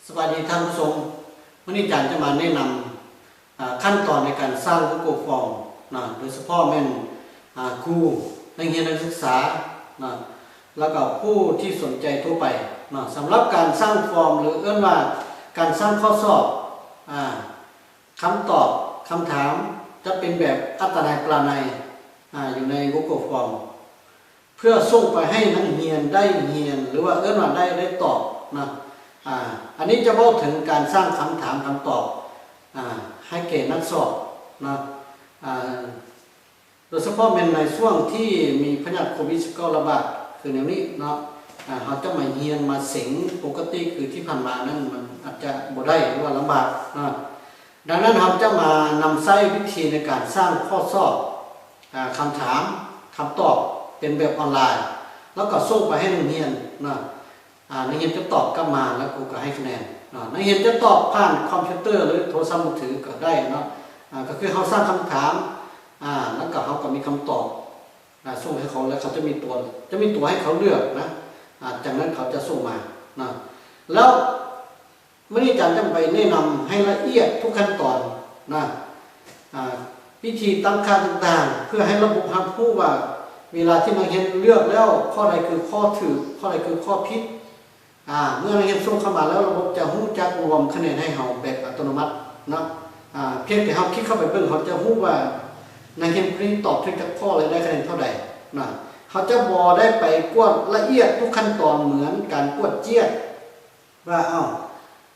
ສະບາຍດີທ່ານຜູ້ຊົມ, ມື້ນີ້ອາຈານຈະມາແນະນຳ ອາ ຂັ້ນຕອນໃນການສ້າງ Google Form ນະ, ໂດຍສະເພາະແມ່ນ ອາ ຄູ, ນັກຮຽນນັກສຶກສານະ ແລ້ວກໍຜູ້ທີ່ສົນໃຈທົ່ວໄປນະ. ສຳລັບການສ້າງຟອມ ຫຼື ເອີ້ນວ່າການສ້າງຂໍ້ສອບ ອາ ຄຳຕອບ ຄຳຖາມ ຈະເປັນແບບອັດຕະໄນປະລະໄນ ອາ ຢູ່ໃນ Google Form ເພື່ອສົ່ງໄປໃຫ້ນັກຮຽນໄດ້ຮຽນ ຫຼືວ່າເອີ້ນວ່າໄດ້ ໄດ້ຕອບນະ. ອາ ອັນນີ້ຈະເວົ້າເຖິງການສ້າງຄຳຖາມຄຳຕອບ ອາ ໃຫ້ແກ່ນັກສອບນະ. ອາ ໂດຍສະເພາະແມ່ນໃນຊ່ວງທີ່ມີພະຍາດໂຄວິດສິບເກົ້າ ລະບາດຄືແນວນີ້ເນາະ, ອາ ເຮົາຈະມາຮຽນມາເສັງປົກກະຕິຄືທີ່ຜ່ານມານັ້ນ ມັນອາດຈະບໍ່ໄດ້ ຫຼືວ່າລຳບາກນະ. ດັ່ງນັ້ນ ເຮົາຈະມານຳໃຊ້ວິທີໃນການສ້າງຂໍ້ສອບ ອາ ຄຳຖາມ ຄຳຕອບເປັນແບບອອນລາຍ ແລ້ວກໍສົ່ງໄປໃຫ້ນັກຮຽນນະ. ອາ ນັກຮຽນຈະຕອບກັບມາ ແລ້ວຄູກໍໃຫ້ຄະແນນເນາະ. ນັກຮຽນຈະຕອບຜ່ານຄອມພິວເຕີ ຫຼື ໂທລະສັບມືຖືກໍໄດ້ເນາະ. ອາ ກໍຄືເຮົາສ້າງຄຳຖາມ ອາ ແລ້ວກໍເຮົາກໍມີຄຳຕອບ ອາ ສົ່ງໃຫ້ເຂົາ ແລ້ວເຂົາຈະມີຕົວ ຈະມີຕົວໃຫ້ເຂົາເລືອກນະ. ອາ ຈາກນັ້ນເຂົາຈະສົ່ງມານະ. ແລ້ວ ມື້ນີ້ອາຈານຈະໄປແນະນຳໃຫ້ລະອຽດທຸກຂັ້ນຕອນນະ ອາ ວິທີຕັ້ງຄ່າຕ່າງໆ ເພື່ອໃຫ້ລະບົບຮັບຮູ້ວ່າ ເວລາທີ່ນັກຮຽນເລືອກແລ້ວ ຂໍ້ໃດຄືຂໍ້ຖືກ ຂໍ້ໃດຄືຂໍ້ຜິດ. ອາ ເມື່ອນັກຮຽນສົ່ງເຂົ້າມາແລ້ວ ລະບົບຈະຮູ້ຈັກລວມຄະແນນໃຫ້ເຮົາແບບອັດຕະໂນມັດເນາະ. ອາ ພຽງແຕ່ເຮົາຄລິກເຂົ້າໄປເບິ່ງ ເຮົາຈະຮູ້ວ່ານັກຮຽນຜູ້ນີ້ຕອບຖືກຈັກຂໍ້ ແລະ ໄດ້ຄະແນນເທົ່າໃດນະ. ເຮົາຈະບໍ່ໄດ້ໄປກວດລະອຽດທຸກຂັ້ນຕອນເໝືອນການກວດເຈ້ຍ ວ່າ ເອົ້າ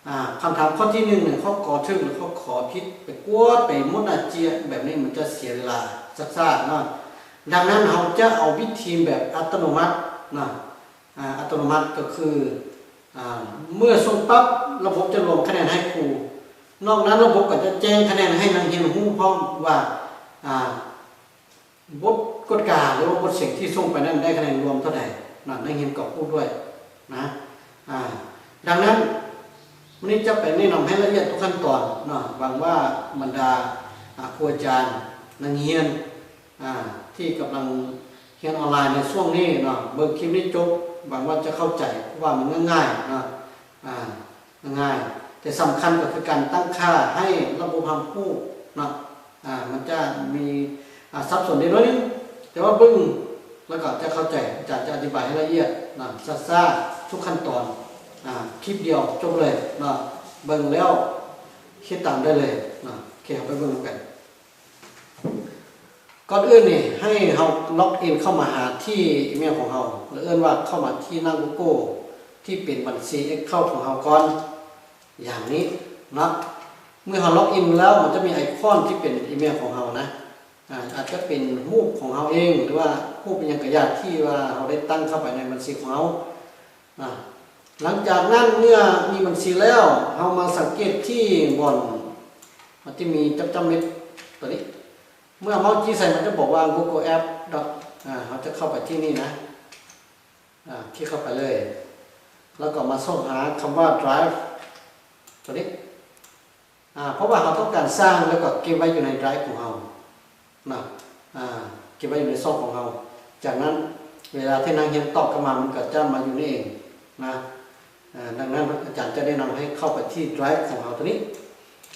ອາ ຄຳຖາມຂໍ້ທີໜຶ່ງນີ້ ຂໍ້ ກ ຖືກ ຫຼື ຂໍ້ ຂ ຜິດ ໄປກວດໄປໝົດໜ້າເຈ້ຍ ແບບນີ້ມັນຈະເສຍເວລາຊັກຊ້າເນາະ. ດັ່ງນັ້ນ ເຮົາຈະເອົາວິທີແບບອັດຕະໂນມັດນະ. ອາ ອັດຕະໂນມັດກໍຄື ອາ ເມື່ອສົ່ງປັບ ລະບົບຈະລວມຄະແນນໃຫ້ຄູ, ນອກນັ້ນລະບົບກໍຈະແຈ້ງຄະແນນໃຫ້ນັກຮຽນຮູ້ພ້ອມວ່າ ອາ ບົດກວດກາ ຫຼືວ່າບົດເສັງທີ່ສົ່ງໄປນັ້ນໄດ້ຄະແນນລວມເທົ່າໃດນະ, ນັກຮຽນກໍຮູ້ດ້ວຍນະ. ອາ ດັ່ງນັ້ນ ມື້ນີ້ຈະໄປແນະນຳໃຫ້ລະອຽດທຸກຂັ້ນຕອນເນາະ. ຫວັງວ່າບັນດາ ອາ ຄູອາຈານ ນັກຮຽນ ອາ ທີ່ກຳລັງຮຽນອອນລາຍໃນຊ່ວງນີ້ເນາະ ເບິ່ງຄລິບນີ້ຈົບ ຫວັງວ່າຈະເຂົ້າໃຈ ເພາະວ່າມັນງ່າຍໆເນາະ. ອາ ງ່າຍໆ ແຕ່ສຳຄັນກໍຄືການຕັ້ງຄ່າໃຫ້ລະບົບຮັບຮູ້ເນາະ. ອາ ມັນຈະມີ ອາ ສັບສົນນິດໜ້ອຍໜຶ່ງ ແຕ່ວ່າເບິ່ງແລ້ວກໍຈະເຂົ້າໃຈ. ອາຈານຈະອະທິບາຍໃຫ້ລະອຽດນະ ຊ້າໆ ທຸກຂັ້ນຕອນ ອາ ຄລິບດຽວຈົບເລີຍເນາະ. ເບິ່ງແລ້ວເຮັດຕາມໄດ້ເລີຍເນາະ. ໂອເຄ ເຮົາໄປເບິ່ງນຳກັນ. ກ່ອນອື່ນນີ້ ໃຫ້ເຮົາລັອກອິນເຂົ້າມາຫາທີ່ອີເມວຂອງເຮົາ ຫຼື ເອີ້ນວ່າເຂົ້າມາທີ່ໜ້າ Google ທີ່ເປັນບັນຊີ Account ຂອງເຮົາກ່ອນ ຢ່າງນີ້ເນາະ. ເມື່ອເຮົາລັອກອິນແລ້ວ ມັນຈະມີໄອຄອນທີ່ເປັນອີເມວຂອງເຮົານະ. ອາ ອາດຈະເປັນຮູບຂອງເຮົາເອງ ຫຼືວ່າຮູບອີ່ຫຍັງກໍຢ່າ ທີ່ວ່າເຮົາໄດ້ຕັ້ງເຂົ້າໄປໃນບັນຊີຂອງເຮົານະ. ຫຼັງຈາກນັ້ນ ເມື່ອມີບັນຊີແລ້ວ ເຮົາມາສັງເກດທີ່ບ່ອນ ມັນຈະມີຈັບຈ້ຳເມັດຕົວນີ້. ເມື່ອເມົາຈີ້ໃສ່ ມັນຈະບອກວ່າ Google App ເນາະ. ອາ ເຮົາຈະເຂົ້າໄປທີ່ນີ້ນະ. ອາ ຄລິກເຂົ້າໄປເລີຍ ແລ້ວກໍມາຊອກຫາຄຳວ່າ Drive ຕົວນີ້. ອາ ເພາະວ່າເຮົາຕ້ອງການສ້າງ ແລ້ວກໍເກັບໄວ້ຢູ່ໃນ Drive ຂອງເຮົານະ. ອາ ເກັບໄວ້ຢູ່ໃນຊ່ອງຂອງເຮົາ. ຈາກນັ້ນ ເວລາທີ່ນັກຮຽນຕອບກັບມາ ມັນກໍຈະມາຢູ່ນີ້ເອງນະ. ອາ ດັ່ງນັ້ນ ອາຈານຈະແນະນຳໃຫ້ເຂົ້າໄປທີ່ Drive ຂອງເຮົາຕົວນີ້.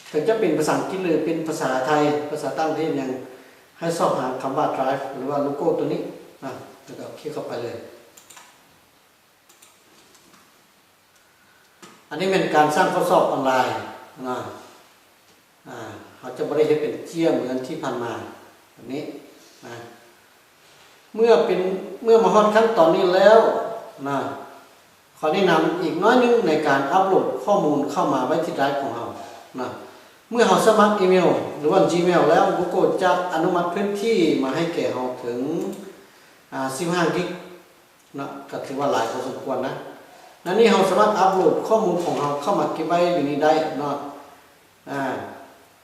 ເຖິງຈະເປັນພາສາອັງກິດ ຫຼື ເປັນພາສາໄທ, ພາສາຕ່າງປະເທດຫຍັງ, ໃຫ້ຊອກຫາຄຳວ່າ Drive ຫຼືວ່າໂລໂກ້ຕົວນີ້ນະ ແລ້ວກໍຄລິກເຂົ້າໄປເລີຍ. ອັນນີ້ແມ່ນການສ້າງຂໍ້ສອບອອນລາຍນະ. ອາ ເຮົາຈະບໍ່ໄດ້ເຮັດເປັນເຈ້ຍເໝືອນທີ່ຜ່ານມາແບບນີ້ນະ. ເມື່ອເປັນ ເມື່ອມາຮອດຂັ້ນຕອນນີ້ແລ້ວນະ, ຂໍແນະນຳອີກໜ້ອຍໜຶ່ງໃນການອັບໂຫຼດຂໍ້ມູນເຂົ້າມາໄວ້ທີ່ Drive ຂອງເຮົານະ. ເມື່ອເຮົາສະໝັກອີເມວ ຫຼືວ່າ Gmail ແລ້ວ Google ຈະອະນຸມັດພື້ນທີ່ມາໃຫ້ແກ່ເຮົາເຖິງ ອາ ສິບຫ້າກິກເນາະ, ກໍຖືວ່າຫຼາຍພໍສົມຄວນນະ. ໃນນີ້ເຮົາສາມາດອັບໂຫຼດຂໍ້ມູນຂອງເຮົາເຂົ້າມາເກັບໄວ້ຢູ່ນີ້ໄດ້ເນາະ. ອາ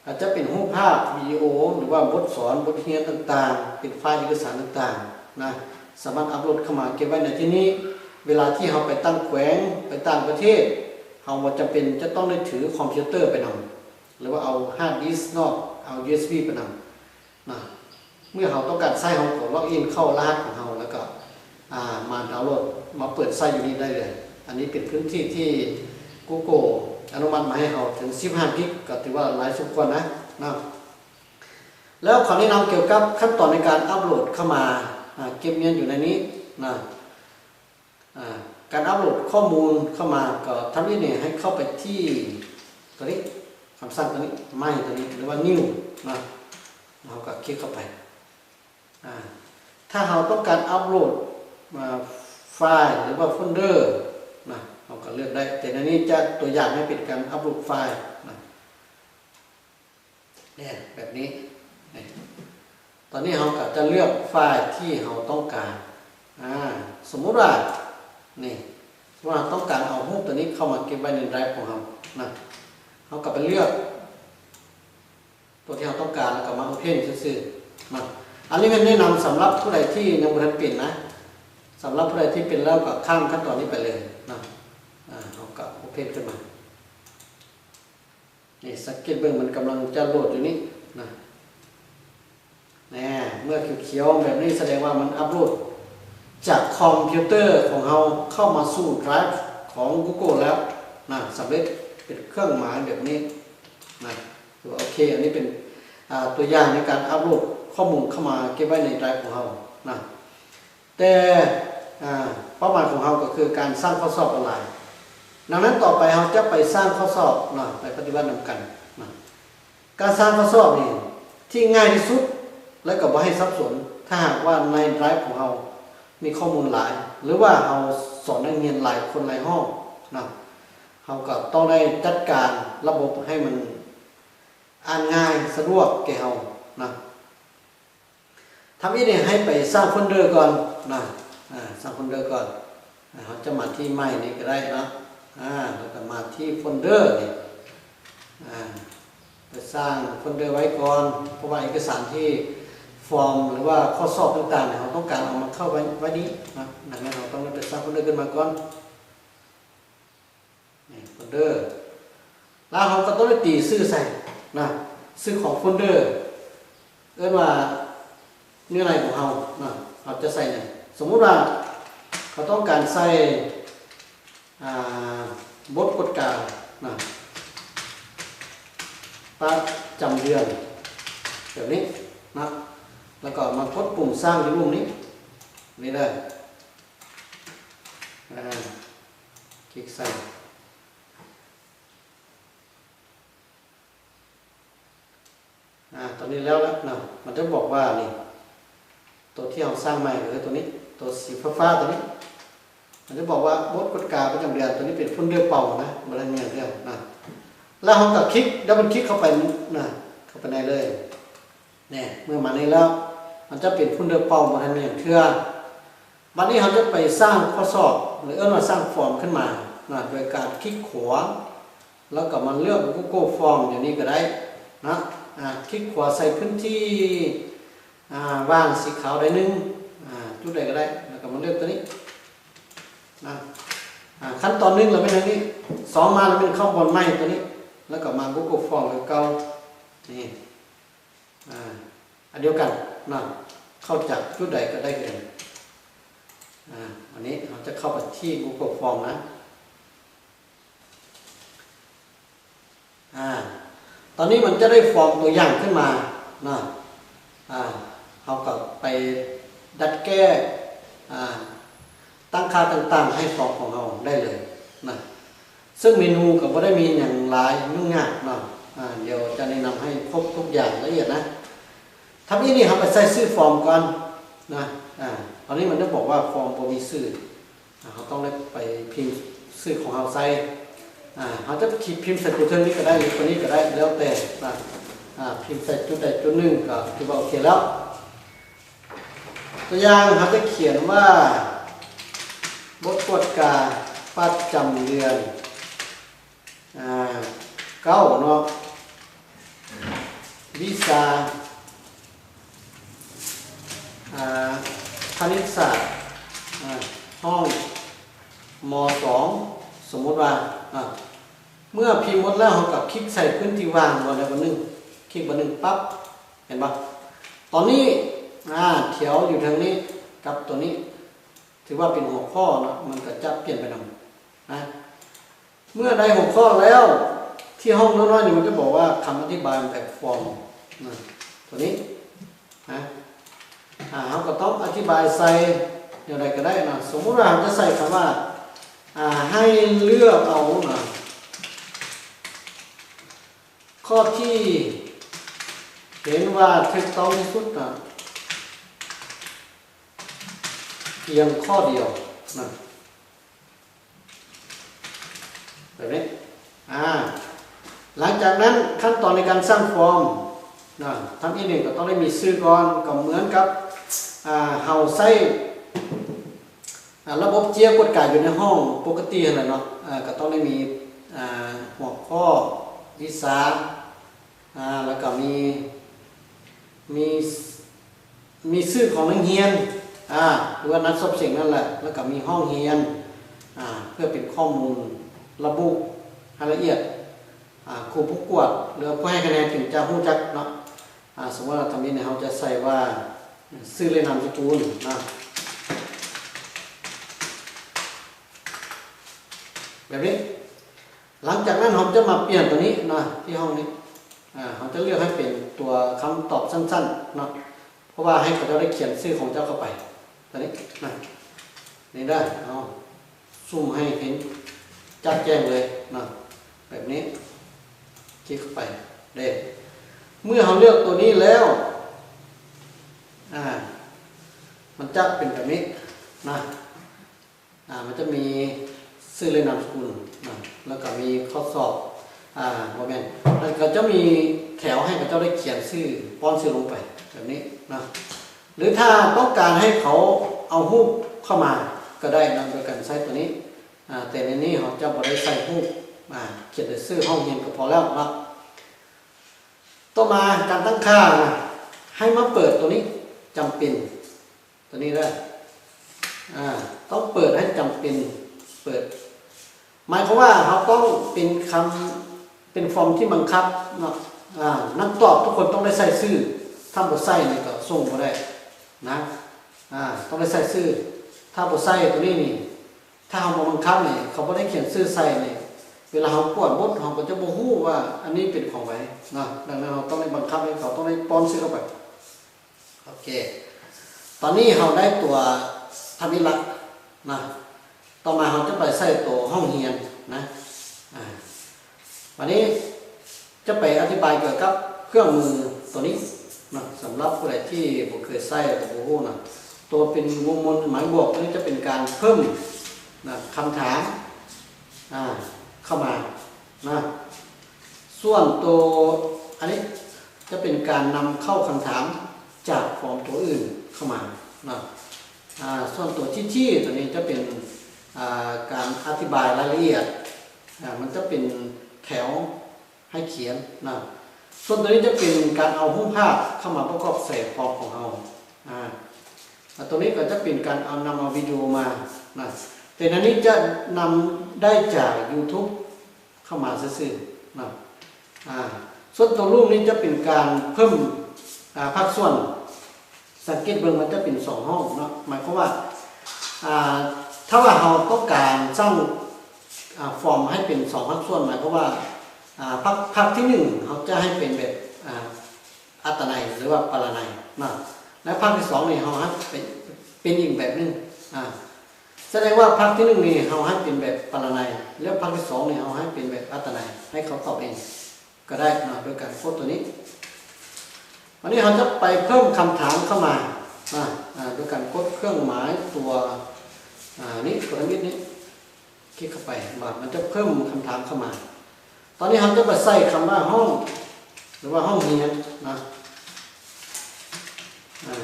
ອາດຈະເປັນຮູບພາບ, ວິດີໂອ ຫຼືວ່າບົດສອນ, ບົດຮຽນຕ່າງໆ, ເປັນໄຟລ໌ເອກະສານຕ່າງໆນະ, ສາມາດອັບໂຫຼດເຂົ້າມາເກັບໄວ້ໃນທີ່ນີ້. ເວລາທີ່ເຮົາໄປຕ່າງແຂວງ, ໄປຕ່າງປະເທດ, ເຮົາບໍ່ຈຳເປັນຈະຕ້ອງໄດ້ຖືຄອມພິວເຕີໄປນຳ ຫຼືວ່າເອົາຮາດດິສເນາະ, ເອົາ ຢູເອັສບີ ໄປນຳນະ. ເມື່ອເຮົາຕ້ອງການໃຊ້, ເຮົາກໍລັອກອິນເຂົ້າລະຫັດຂອງເຮົາ ແລ້ວກໍ ອາ ມາດາວໂຫຼດ, ມາເປີດໃຊ້ຢູ່ນີ້ໄດ້ເລີຍ. ອັນນີ້ເປັນພື້ນທີ່ທີ່ Google ອະນຸມັດມາໃຫ້ເຮົາເຖິງສິບຫ້າກິກ ກໍຖືວ່າຫຼາຍສົມຄວນນະເນາະ. ແລ້ວຂໍແນະນຳກ່ຽວກັບຂັ້ນຕອນໃນການອັບໂຫຼດເຂົ້າມາ ອາ ເກັບງຽນຢູ່ໃນນີ້ນະ. ອາ ການອັບໂຫຼດຂໍ້ມູນເຂົ້າມາ ກໍທຳອິດນີ້ໃຫ້ເຂົ້າໄປທີ່ຕົວນີ້ ຄຳສັ່ງຕົວນີ້ ໃໝ່ຕົວນີ້ ຫຼືວ່າ New ນະ. ເຮົາກໍຄລິກເຂົ້າໄປ. ອາ ຖ້າເຮົາຕ້ອງການອັບໂຫຼດ ອາ ໄຟລ໌ ຫຼືວ່າໂຟນເດີນະ ເຮົາກໍເລືອກໄດ້, ແຕ່ໃນນີ້ຈະຕົວຢ່າງໃຫ້ເປັນການອັບໂຫຼດໄຟລ໌ນະ ແບບນີ້. ນີ້ ຕອນນີ້ເຮົາກໍຈະເລືອກໄຟລ໌ທີ່ເຮົາຕ້ອງການ. ອາ ສົມມຸດວ່າ ນີ້ ສົມມຸດວ່າເຮົາຕ້ອງການເອົາຮູບຕົວນີ້ເຂົ້າມາເກັບໄວ້ໃນໄດຣຂອງເຮົານະ, ເຮົາກໍໄປເລືອກ ຕົວທີ່ເຮົາຕ້ອງການ ແລ້ວກໍມາໂອເພັນຊື່ໆເນາະ. ອັນນີ້ແມ່ນແນະນຳສຳລັບຜູ້ໃດທີ່ຍັງບໍ່ທັນເປັນນະ, ສຳລັບຜູ້ໃດທີ່ເປັນແລ້ວກໍຂ້າມຂັ້ນຕອນນີ້ໄປເລີຍເນາະ. ອາ ເຮົາກໍໂອເພັນຂຶ້ນມາ. ນີ້ ສັງເກດເບິ່ງ ມັນກຳລັງຈະໂຫຼດຢູ່ນີ້ນະ. ແນ່ ເມື່ອຂຽວໆແບບນີ້ສະແດງວ່າມັນອັບໂຫຼດຈາກຄອມພິວເຕີຂອງເຮົາເຂົ້າມາສູ່ໄດຣຂອງ Google ແລ້ວນະ, ສຳເລັດ ເປັນເຄື່ອງໝາຍແບບນີ້ນະ. ຖືວ່າໂອເຄ, ອັນນີ້ເປັນ ອາ ຕົວຢ່າງໃນການອັບໂຫຼດຂໍ້ມູນເຂົ້າມາເກັບໄວ້ໃນໄດຣຂອງເຮົານະ. ແຕ່ ອາ ເປົ້າໝາຍຂອງເຮົາກໍຄືການສ້າງຂໍ້ສອບອອນລາຍ. ດັ່ງນັ້ນ ຕໍ່ໄປເຮົາຈະໄປສ້າງຂໍ້ສອບເນາະ, ໄປປະຕິບັດນຳກັນເນາະ. ການສ້າງຂໍ້ສອບນີ້ທີ່ງ່າຍທີ່ສຸດ ແລະ ກໍບໍ່ໃຫ້ສັບສົນ, ຖ້າຫາກວ່າໃນໄດຣຂອງເຮົາມີຂໍ້ມູນຫຼາຍ ຫຼືວ່າເຮົາສອນນັກຮຽນຫຼາຍຄົນຫຼາຍຫ້ອງເນາະ, ເຮົາກໍຕ້ອງໄດ້ຈັດການລະບົບໃຫ້ມັນອ່ານງ່າຍສະດວກແກ່ເຮົານະ. ທຳອິດນີ້ໃຫ້ໄປສ້າງໂຟນເດີກ່ອນນະ, ອາ ສ້າງໂຟນເດີກ່ອນ. ອາ ເຮົາຈະມາທີ່ໃໝ່ນີ້ກໍໄດ້ເນາະ, ອາ ແລ້ວກໍມາທີ່ໂຟນເດີນີ້, ອາ ໄປສ້າງໂຟນເດີໄວ້ກ່ອນ, ເພາະວ່າເອກະສານທີ່ ຟອມ ຫຼືວ່າຂໍ້ສອບຕ່າງໆນີ້ ເຮົາຕ້ອງການເອົາມາເຂົ້າໄວ້ ໄວ້ນີ້ນະ. ດັ່ງນັ້ນ ເຮົາຕ້ອງໄດ້ໄປສ້າງໂຟນເດີຂຶ້ນມາກ່ອນ. ນີ້ ໂຟນເດີ ແລ້ວເຮົາກໍຕ້ອງໄດ້ຕີຊື່ໃສ່ນະ, ຊື່ຂອງໂຟນເດີ ເອີ້ນວ່າເນື້ອໃນຂອງເຮົານະ, ເຮົາຈະໃສ່ຫຍັງ. ສົມມຸດວ່າເຮົາຕ້ອງການໃສ່ ອາ ບົດກວດການະ ປະຈຳເດືອນ ແບບນີ້ນະ, ແລ້ວກໍມາກົດປຸ່ມສ້າງຢູ່ລຸ່ມນີ້ ນີ້ເດີ. ອາ ຄລິກໃສ່. ອາ ຕອນນີ້ແລ້ວລະເນາະ, ມັນຈະບອກວ່ານີ້ ໂຕທີ່ເຮົາສ້າງໃໝ່ກໍຄືໂຕນີ້ ໂຕສີຟ້າໆ ໂຕນີ້ ມັນຈະບອກວ່າບົດກວດກາປະຈຳເດືອນ. ໂຕນີ້ເປັນໂຟນເດີເປົ່ານະ, ບໍ່ໄດ້ມີຫຍັງເທື່ອນະ. ແລ້ວເຮົາກໍຄລິກ ດັບເບິນຄລິກເຂົ້າໄປນະ, ເຂົ້າໄປໃນເລີຍ. ແນ່ ເມື່ອມານີ້ແລ້ວ ມັນຈະເປັນໂຟນເດີເປົ່າ ບໍ່ທັນມີຫຍັງເທື່ອ. ບັດນີ້ເຮົາຈະໄປສ້າງຂໍ້ສອບ ຫຼື ເອີ້ນວ່າສ້າງຟອມຂຶ້ນມານະ ໂດຍການຄລິກຂວາ ແລ້ວກໍມາເລືອກ Google Form ດຽວນີ້ກໍໄດ້ນະ. ອາ ຄລິກຂວາໃສ່ພື້ນທີ່ ອາ ວ່າງສີຂາວໃດໜຶ່ງ ອາ ຈຸດໃດກໍໄດ້ ແລ້ວກໍມາເລືອກຕົວນີ້ນະ. ອາ ຂັ້ນຕອນໜຶ່ງລະແມ່ນອັນນີ້, ສອງມາລະແມ່ນເຂົ້າບ່ອນໃໝ່ຕົວນີ້ ແລ້ວກໍມາ Google Form ຄືເກົ່ານີ້. ອາ ອັນດຽວກັນເນາະ, ເຂົ້າຈາກຈຸດໃດກໍໄດ້ຄືກັນ. ອາ ອັນນີ້ເຮົາຈະເຂົ້າໄປທີ່ Google Form ນະ. ອາ ຕອນນີ້ມັນຈະໄດ້ຟອມຕົວຢ່າງຂຶ້ນມາເນາະ. ອາ ເຮົາກໍໄປດັດແກ້ ອາ ຕັ້ງຄ່າຕ່າງໆໃຫ້ຟອມຂອງເຮົາໄດ້ເລີຍນະ. ເຊິ່ງເມນູກໍບໍ່ໄດ້ມີຫຍັງຫຼາຍຫຍຸ້ງຍາກເນາະ. ອາ ດຽວຈະແນະນຳໃຫ້ຄົບທຸກຢ່າງລະອຽດນະ. ທຳອິດນີ້ເຮົາໄປໃສ່ຊື່ຟອມກ່ອນນະ. ອາ ຕອນນີ້ມັນຈະບອກວ່າຟອມບໍ່ມີຊື່. ອາ ເຮົາຕ້ອງໄດ້ໄປພິມຊື່ຂອງເຮົາໃສ່. ອາ ເຮົາຈະພິມໃສ່ຕົວເທິງນີ້ກໍໄດ້ ຫຼື ຕົວນີ້ກໍໄດ້ ແລ້ວແຕ່ນະ. ອາ ພິມໃສ່ຈຸດໃດຈຸດໜຶ່ງກໍຖືວ່າໂອເຄແລ້ວ. ຕົວຢ່າງ ເຮົາຈະຂຽນວ່າ ບົດກວດກາປະຈຳເດືອນ ອາ ເກົ້າເນາະ, ວິຊາ ອາ ຄະນິດສາດ ອາ ຫ້ອງ ມ ສອງ ສົມມຸດວ່າ. ອາ ເມື່ອພິມໝົດແລ້ວ ເຮົາກໍຄລິກໃສ່ພື້ນທີ່ວ່າງບ່ອນໃດບ່ອນໜຶ່ງ, ຄລິກບ່ອນໜຶ່ງປັບ ເຫັນບໍ່? ຕອນນີ້ ອາ ແຖວຢູ່ເທິງນີ້ກັບຕົວນີ້ ຖືວ່າເປັນຫົວຂໍ້ເນາະ, ມັນກໍຈະປ່ຽນໄປນຳນະ. ເມື່ອໄດ້ຫົວຂໍ້ແລ້ວ ທີ່ຫ້ອງນ້ອຍໆນີ້ ມັນຈະບອກວ່າຄຳອະທິບາຍແບບຟອມນະ ຕົວນີ້ນະ ອາ ເຮົາກໍຕ້ອງອະທິບາຍໃສ່ແນວໃດກໍໄດ້ນະ. ສົມມຸດວ່າເຮົາຈະໃສ່ຄຳວ່າ ອາ ໃຫ້ເລືອກເອົານະ ຂໍ້ທີ່ເຫັນວ່າຖືກຕ້ອງທີ່ສຸດນະ ພຽງຂໍ້ດຽວນະ ແບບນີ້ ອາ ຫຼັງຈາກນັ້ນຂັ້ນຕອນໃນການສ້າງຟອມນະ ທຳອິດນີ້ກໍຕ້ອງໄດ້ມີຊື່ກ່ອນ ກໍເໝືອນກັບ ອາ ເຮົາໃຊ້ ອາ ລະບົບເຈ້ຍກວດກາຢູ່ໃນຫ້ອງປົກກະຕິຫັ້ນແຫຼະເນາະ ອາ ກໍຕ້ອງໄດ້ມີ ອາ ຫົວຂໍ້ ວິຊາ ອາ ແລ້ວກໍມີ ມີ ມີຊື່ຂອງນັກຮຽນ ອາ ຫຼືວ່ານັກສອບເສັງນັ້ນແຫຼະ ແລ້ວກໍມີຫ້ອງຮຽນ ອາ ເພື່ອເປັນຂໍ້ມູນລະບຸລາຍລະອຽດ ອາ ຄູຜູ້ກວດ ຫຼືຜູ້ໃຫ້ຄະແນນຈຶ່ງຈະຮູ້ຈັກເນາະ. ອາ ສົມມຸດວ່າທຳອິດນີ້ເຮົາຈະໃສ່ວ່າ ຊື່ ແລະ ນາມສະກຸນນະ ແບບນີ້. ຫຼັງຈາກນັ້ນເຮົາຈະມາປ່ຽນຕົວນີ້ນະ ທີ່ຫ້ອງນີ້ ອາ ເຮົາຈະເລືອກໃຫ້ເປັນຕົວຄຳຕອບສັ້ນໆເນາະ ເພາະວ່າໃຫ້ເຂົາເຈົ້າໄດ້ຂຽນຊື່ຂອງເຈົ້າເຂົ້າໄປ ຕົວນີ້ນະ ນີ້ເດີ ເອົາຊູມໃຫ້ເຫັນຈະແຈ້ງເລີຍນະ ແບບນີ້ ຄລິກເຂົ້າໄປເດ້. ເມື່ອເຮົາເລືອກຕົວນີ້ແລ້ວ ອາ ມັນຈະເປັນແບບນີ້ນະ. ອາ ມັນຈະມີຊື່ ແລະ ນາມສະກຸນນະ ແລ້ວກໍມີຂໍ້ສອບ ອາ ບໍ່ແມ່ນ ແລ້ວກໍຈະມີແຖວໃຫ້ເຂົາເຈົ້າໄດ້ຂຽນຊື່ ປ້ອນຊື່ລົງໄປແບບນີ້ນະ ຫຼືຖ້າຕ້ອງການໃຫ້ເຂົາເອົາຮູບເຂົ້າມາກໍໄດ້ນະ ໂດຍການໃຊ້ຕົວນີ້ ອາ ແຕ່ໃນນີ້ເຮົາຈະບໍ່ໄດ້ໃສ່ຮູບ ອາ ຂຽນແຕ່ຊື່ຫ້ອງຮຽນກໍພໍແລ້ວເນາະ. ຕໍ່ມາການຕັ້ງຄ່ານະ ໃຫ້ມາເປີດຕົວນີ້ ຈຳເປັນ ຕົວນີ້ເດີ ອາ ຕ້ອງເປີດໃຫ້ຈຳເປັນເປີດ ໝາຍຄວາມວ່າເຮົາຕ້ອງເປັນຄຳ ເປັນຟອມທີ່ບັງຄັບເນາະ ອາ ນັກຕອບທຸກຄົນຕ້ອງໄດ້ໃສ່ຊື່ ຖ້າບໍ່ໃສ່ນີ້ກໍສົ່ງບໍ່ໄດ້ນະ ອາ ຕ້ອງໄດ້ໃສ່ຊື່ ຖ້າບໍ່ໃສ່ຕົວນີ້ນີ້ ຖ້າເຮົາບໍ່ບັງຄັບນີ້ ເຂົາບໍ່ໄດ້ຂຽນຊື່ໃສ່ນີ້ ເວລາເຮົາກວດບົດ ເຮົາກໍຈະບໍ່ຮູ້ວ່າອັນນີ້ເປັນຂອງໃຜເນາະ. ດັ່ງນັ້ນເຮົາຕ້ອງໄດ້ບັງຄັບໃຫ້ເຂົາຕ້ອງໄດ້ປ້ອນຊື່ເຂົ້າໄປ. ໂອເຄ ຕອນນີ້ເຮົາໄດ້ຕົວທຳອິດລະນະ ຕໍ່ມາເຮົາຈະໄປໃສ່ໂຕຫ້ອງຮຽນນະ ອາ ບາດນີ້ຈະໄປອະທິບາຍກ່ຽວກັບເຄື່ອງມືໂຕນີ້ນະ ສຳລັບຜູ້ໃດທີ່ບໍ່ເຄີຍໃຊ້ ແລ້ວກໍບໍ່ຮູ້ນະ ໂຕເປັນວົງມົນໝາຍບວກ ໂຕນີ້ຈະເປັນການເພີ່ມນະ ຄຳຖາມ ອາ ເຂົ້າມານະ. ສ່ວນໂຕອັນນີ້ຈະເປັນການນຳເຂົ້າຄຳຖາມຈາກຟອມຕົວອື່ນເຂົ້າມາເນາະ ອາ ສ່ວນຕົວທີ່ ທີ່ ຕົວນີ້ຈະເປັນ ອາ ການອະທິບາຍລາຍລະອຽດ ອາ ມັນຈະເປັນແຖວໃຫ້ຂຽນເນາະ. ສ່ວນຕົວນີ້ຈະເປັນການເອົາຮູບພາບເຂົ້າມາປະກອບໃສ່ຟອມຂອງເຮົາ ອາ ແລະ ຕົວນີ້ກໍຈະເປັນການເອົາ ນຳເອົາວິດີໂອມານະ ແຕ່ອັນນີ້ຈະນຳໄດ້ຈາກ YouTube ເຂົ້າມາຊື່ໆເນາະ ອາ ສ່ວນຕົວຮູບນີ້ຈະເປັນການເພີ່ມ ອາ ພາກສ່ວນ ສັງເກດເບິ່ງມັນຈະເປັນສອງຫ້ອງເນາະ ໝາຍຄວາມວ່າ ອາ ຖ້າວ່າເຮົາຕ້ອງການສ້າງ ອາ ຟອມໃຫ້ເປັນສອງພາກສ່ວນ ໝາຍຄວາມວ່າ ອາ ພາກ ພາກທີໜຶ່ງເຮົາຈະໃຫ້ເປັນແບບ ອາ ອັດຕະໄນ ຫຼືວ່າປະລະໄນເນາະ ແລະ ພາກທີສອງນີ້ເຮົາໃຫ້ເປັນ ເປັນອີກແບບໜຶ່ງ ອາ ສະແດງວ່າພາກທີໜຶ່ງນີ້ເຮົາໃຫ້ເປັນແບບປະລະໄນ ແລະ ພາກທີສອງນີ້ເຮົາໃຫ້ເປັນແບບອັດຕະໄນ ໃຫ້ເຂົາຕອບເອງກໍໄດ້ເນາະ ໂດຍການກົດຕົວນີ້. ບາດນີ້ເຮົາຈະໄປເພີ່ມຄຳຖາມເຂົ້າມານະ ອາ ໂດຍການກົດເຄື່ອງໝາຍຕົວ ອາ ນີ້ ຕົວທຳອິດນີ້ ຄລິກເຂົ້າໄປ ບາດມັນຈະເພີ່ມຄຳຖາມເຂົ້າມາ. ຕອນນີ້ເຮົາຈະໄປໃສ່ຄຳວ່າຫ້ອງ ຫຼືວ່າຫ້ອງຮຽນນະ ອາ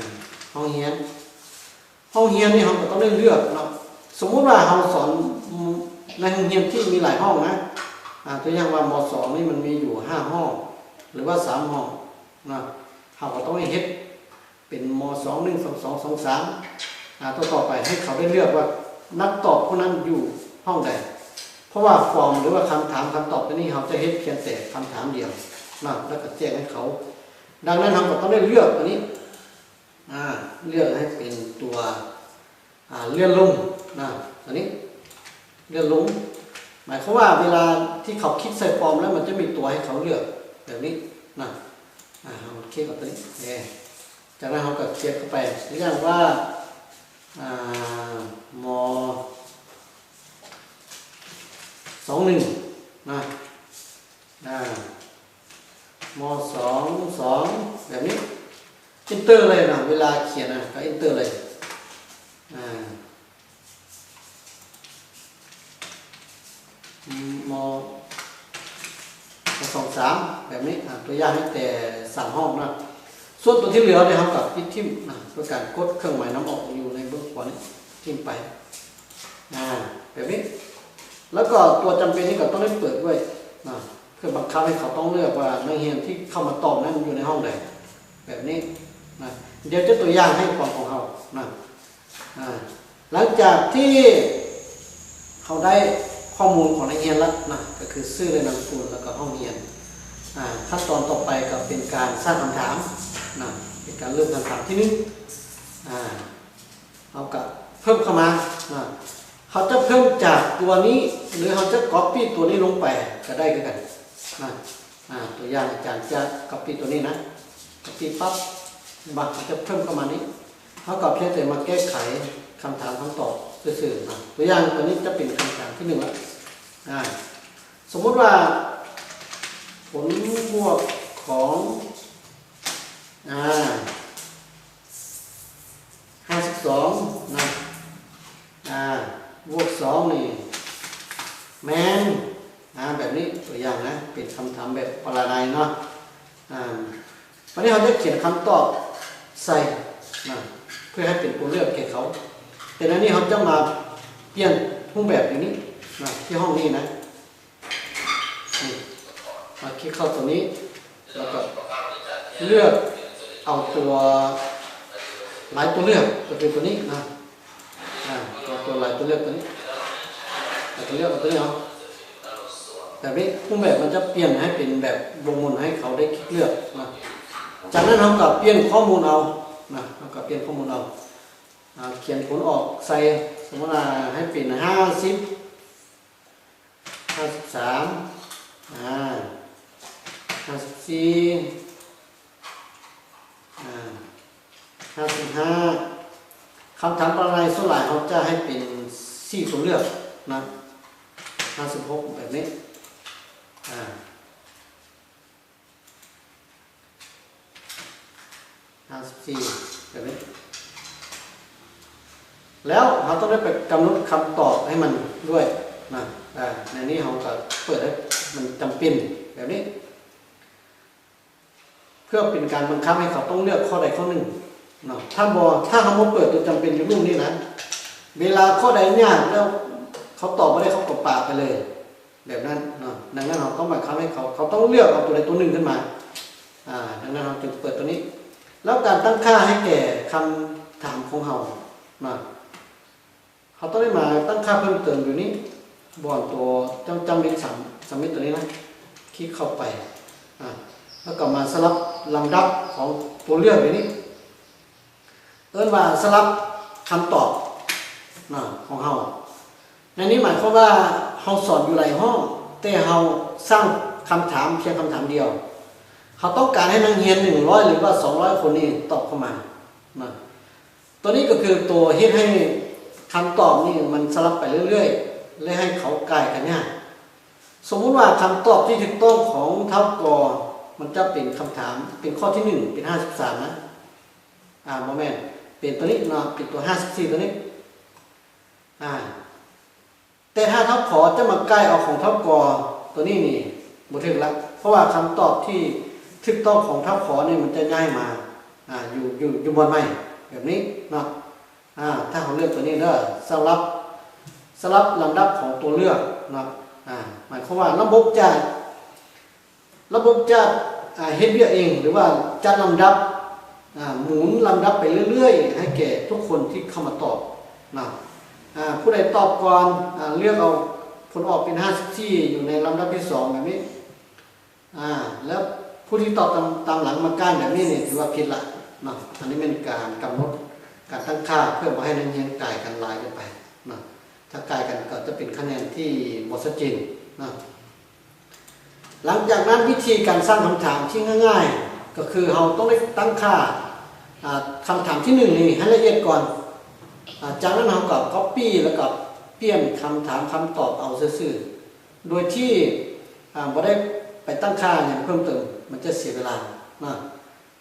ຫ້ອງຮຽນ ຫ້ອງຮຽນນີ້ເຮົາກໍຕ້ອງໄດ້ເລືອກເນາະ. ສົມມຸດວ່າເຮົາສອນໃນໂຮງຮຽນທີ່ມີຫຼາຍຫ້ອງນະ ອາ ຕົວຢ່າງວ່າ ມໍສອງ ນີ້ມັນມີຢູ່ຫ້າຫ້ອງ ຫຼືວ່າສາມຫ້ອງນະ ເຮົາກໍຕ້ອງໄດ້ເຮັດເປັນ ມໍສອງ ໜຶ່ງ ສອງ ສອງ ສາມ ອາ ຕໍ່ໆໄປໃຫ້ເຂົາໄດ້ເລືອກວ່ານັກຕອບຜູ້ນັ້ນຢູ່ຫ້ອງໃດ ເພາະວ່າຟອມ ຫຼືວ່າຄຳຖາມຄຳຕອບຕົວນີ້ ເຮົາຈະເຮັດພຽງແຕ່ຄຳຖາມດຽວນະ ແລ້ວກໍແຈ້ງໃຫ້ເຂົາ. ດັ່ງນັ້ນເຮົາກໍຕ້ອງໄດ້ເລືອກຕົວນີ້ ອາ ເລືອກໃຫ້ເປັນຕົວ ອາ ເລື່ອນລົງນະ ອັນນີ້ເລື່ອນລົງ ໝາຍຄວາມວ່າເວລາທີ່ເຂົາຄລິກໃສ່ຟອມແລ້ວ ມັນຈະມີຕົວໃຫ້ເຂົາເລືອກແບບນີ້ນະ. ອາ ເຮົາຄລິກເອົາຕົວນີ້ ເອີ ຈາກນັ້ນເຮົາກໍຂຽນເຂົ້າໄປ ຕົວຢ່າງວ່າ ອາ ມ ສອງໜຶ່ງ ນະ ອາ ມ ສອງສອງ ແບບນີ້ ເອັນເຕີເລີຍນະ. ເວລາຂຽນນະ ກໍເອັນເຕີເລີຍ ອາ ມ ມ ສອງສາມ ແບບນີ້ ອາ ຕົວຢ່າງໃຫ້ແຕ່ສາມຫ້ອງນະ. ສ່ວນຕົວທີ່ເຫຼືອນີ້ ເຮົາກໍປິດຖິ້ມນະ ໂດຍການກົດເຄື່ອງໝາຍນຳອອກຢູ່ໃນເບື້ອງຂວານີ້ ຖິ້ມໄປ ອາ ແບບນີ້. ແລ້ວກໍຕົວຈຳເປັນນີ້ກໍຕ້ອງໄດ້ເປີດດ້ວຍນະ ເພື່ອບັງຄັບໃຫ້ເຂົາຕ້ອງເລືອກວ່ານັກຮຽນທີ່ເຂົ້າມາຕອບນັ້ນຢູ່ໃນຫ້ອງໃດ ແບບນີ້ນະ. ດຽວຈະຕົວຢ່າງໃຫ້ຟັງຂອງເຮົານະ. ອາ ຫຼັງຈາກທີ່ເຮົາໄດ້ຂໍ້ມູນຂອງນັກຮຽນແລ້ວນະ ກໍຄືຊື່ ແລະ ນາມສະກຸນ ແລ້ວກໍຫ້ອງຮຽນ ອາ ຂັ້ນຕອນຕໍ່ໄປກໍເປັນການສ້າງຄຳຖາມນະ ເປັນການເລີ່ມຄຳຖາມທີໜຶ່ງ ອາ ເຮົາກໍເພີ່ມເຂົ້າມານະ. ເຮົາຈະເພີ່ມຈາກຕົວນີ້ ຫຼື ເຮົາຈະກັອບປີ້ຕົວນີ້ລົງໄປກໍໄດ້ຄືກັນນະ. ອາ ຕົວຢ່າງອາຈານຈະກັອບປີ້ຕົວນີ້ນະ ກັອບປີ້ປັບ ເຫັນບໍ່ ເຮົາຈະເພີ່ມເຂົ້າມານີ້ ເຮົາກໍພຽງແຕ່ມາແກ້ໄຂຄຳຖາມຄຳຕອບຊື່ໆນະ. ຕົວຢ່າງຕົວນີ້ຈະເປັນຄຳຖາມທີໜຶ່ງລະ ອາ ສົມມຸດວ່າ ຜົນບວກຂອງ ອາ ຫ້າສິບສອງນະ ອາ ບວກສອງນີ້ແມ່ນ ອາ ແບບນີ້ ຕົວຢ່າງນະ ເປັນຄຳຖາມແບບປະລະໄນເນາະ. ອາ ບາດນີ້ເຮົາຈະຂຽນຄຳຕອບໃສ່ນະ ເພື່ອໃຫ້ເປັນຕົວເລືອກແກ່ເຂົາ. ແຕ່ໃນນີ້ເຮົາຈະມາປ່ຽນຮູບແບບຢູ່ນີ້ນະ ທີ່ຫ້ອງນີ້ນະ. ນີ້ ມາຄລິກເຂົ້າຕົວນີ້ ແລ້ວກໍເລືອກເອົາຕົວ ລາຍຕົວເລືອກ ກໍຄືຕົວນີ້ນະ. ອາ ເອົາຕົວລາຍຕົວເລືອກຕົວນີ້ ແລ້ວກໍເລືອກເອົາຕົວນີ້ເອົາ. ແບບນີ້ຮູບແບບມັນຈະປ່ຽນໃຫ້ເປັນແບບວົງໝູນໃຫ້ເຂົາໄດ້ຄລິກເລືອກນະ. ຈາກນັ້ນເຮົາກໍປ່ຽນຂໍ້ມູນເອົານະ ເຮົາກໍປ່ຽນຂໍ້ມູນເອົາ. ອາ ຂຽນຜົນອອກໃສ່ ສົມມຸດວ່າໃຫ້ເປັນຫ້າສິບ ຫ້າສິບສາມ ອາ ຫ້າສິບສີ່ ອາ ຫ້າສິບຫ້າ. ຄຳຖາມປະລະໄນສ່ວນຫຼາຍເຮົາຈະໃຫ້ເປັນສີ່ຕົວເລືອກນະ ຫ້າສິບຫົກ ແບບນີ້ ອາ ຫ້າສິບສີ່ ແບບນີ້. ແລ້ວເຮົາຕ້ອງໄດ້ໄປກຳນົດຄຳຕອບໃຫ້ມັນດ້ວຍນະ. ອາ ໃນນີ້ເຮົາກໍເປີດໃຫ້ມັນຈຳເປັນແບບນີ້ ເພື່ອເປັນການບັງຄັບໃຫ້ເຂົາຕ້ອງເລືອກຂໍ້ໃດຂໍ້ໜຶ່ງເນາະ. ຖ້າບໍ່ ຖ້າເຮົາບໍ່ເປີດຕົວຈຳເປັນຢູ່ລຸ່ມນີ້ນະ ເວລາຂໍ້ໃດຍາກແລ້ວເຂົາຕອບບໍ່ໄດ້ ເຂົາກໍປະໄປເລີຍ ແບບນັ້ນເນາະ. ດັ່ງນັ້ນເຮົາຕ້ອງບັງຄັບໃຫ້ເຂົາ ເຂົາຕ້ອງເລືອກເອົາຕົວໃດຕົວໜຶ່ງຂຶ້ນມາ. ອາ ດັ່ງນັ້ນເຮົາຈຶ່ງເປີດຕົວນີ້ ແລ້ວການຕັ້ງຄ່າໃຫ້ແກ່ຄຳຖາມຂອງເຮົາເນາະ ເຮົາຕ້ອງໄດ້ມາຕັ້ງຄ່າເພີ່ມເຕີມຢູ່ນີ້ ບ່ອນໂຕຈ້ຳໆ ເຮັດສາມ ສາມມິດຕົວນີ້ນະ ຄລິກເຂົ້າໄປ ອາ ແລ້ວກໍມາສະຫຼັບລຳດັບຂອງຕົວເລືອກຢູ່ນີ້ ເອີ້ນວ່າສະຫຼັບຄຳຕອບນະ ຂອງເຮົາ. ໃນນີ້ໝາຍຄວາມວ່າເຮົາສອນຢູ່ຫຼາຍຫ້ອງ ແຕ່ເຮົາສ້າງຄຳຖາມພຽງຄຳຖາມດຽວ. ເຮົາຕ້ອງການໃຫ້ນັກຮຽນໜຶ່ງຮ້ອຍ ຫຼືວ່າສອງຮ້ອຍຄົນນີ້ຕອບເຂົ້າມານະ. ຕົວນີ້ກໍຄືຕົວເຮັດໃຫ້ຄຳຕອບນີ້ມັນສະຫຼັບໄປເລື້ອຍໆ ແລະ ໃຫ້ເຂົາກ່າຍກັນຍາກ. ສົມມຸດວ່າຄຳຕອບທີ່ຖືກຕ້ອງຂອງທ້າວ ກ ມັນຈະເປັນຄຳຖາມ ເປັນຂໍ້ທີໜຶ່ງ ເປັນຫ້າສິບສາມນະ. ອາ ບໍ່ແມ່ນ ເປັນຕົວນີ້ເນາະ ເປັນຕົວຫ້າສິບສີ່ຕົວນີ້. ອາ ແຕ່ຖ້າທ້າວ ຂ ຈະມາກ່າຍເອົາຂອງທ້າວ ກ ຕົວນີ້ນີ້ບໍ່ຖືກລະ ເພາະວ່າຄຳຕອບທີ່ຖືກຕ້ອງຂອງທ້າວ ຂ ນີ້ມັນຈະຍ້າຍມາ ອາ ຢູ່ ຢູ່ ຢູ່ບ່ອນໃໝ່ແບບນີ້ເນາະ. ອາ ຖ້າເຮົາເລືອກຕົວນີ້ເດີ ສະຫຼັບ ສະຫຼັບລຳດັບຂອງຕົວເລືອກເນາະ. ອາ ໝາຍຄວາມວ່າລະບົບຈະ ລະບົບຈະ ອາ ເຮັດວຽກເອງ ຫຼືວ່າຈັດລຳດັບ ອາ ໝູນລຳດັບໄປເລື້ອຍໆ ໃຫ້ແກ່ທຸກຄົນທີ່ເຂົ້າມາຕອບນະ. ອາ ຜູ້ໃດຕອບກ່ອນ ອາ ເລືອກເອົາຜົນອອກເປັນຫ້າສິບສີ່ ຢູ່ໃນລຳດັບທີສອງແບບນີ້. ອາ ແລ້ວຜູ້ທີ່ຕອບຕາມ ຕາມຫຼັງມາກ້າຍແບບນີ້ນີ້ ຖືວ່າຜິດລະເນາະ. ອັນນີ້ແມ່ນການກຳນົດການຕັ້ງຄ່າ ເພື່ອບໍ່ໃຫ້ນັກຮຽນກ່າຍກັນຫຼາຍເກີນໄປເນາະ. ຖ້າກ່າຍກັນກໍຈະເປັນຄະແນນທີ່ບໍ່ຊັດເຈນເນາະ. ຫຼັງຈາກນັ້ນ ວິທີການສ້າງຄຳຖາມທີ່ງ່າຍໆ ກໍຄືເຮົາຕ້ອງໄດ້ຕັ້ງຄ່າ ອ່າ ຄຳຖາມທີໜຶ່ງນີ້ໃຫ້ລະອຽດກ່ອນ. ອ່າ ຈາກນັ້ນເຮົາກໍກັອບປີ້ ແລ້ວກໍປ່ຽນຄຳຖາມຄຳຕອບເອົາຊື່ໆ ໂດຍທີ່ ອ່າ ບໍ່ໄດ້ໄປຕັ້ງຄ່າຫຍັງເພີ່ມເຕີມ ມັນຈະເສຍເວລາເນາະ.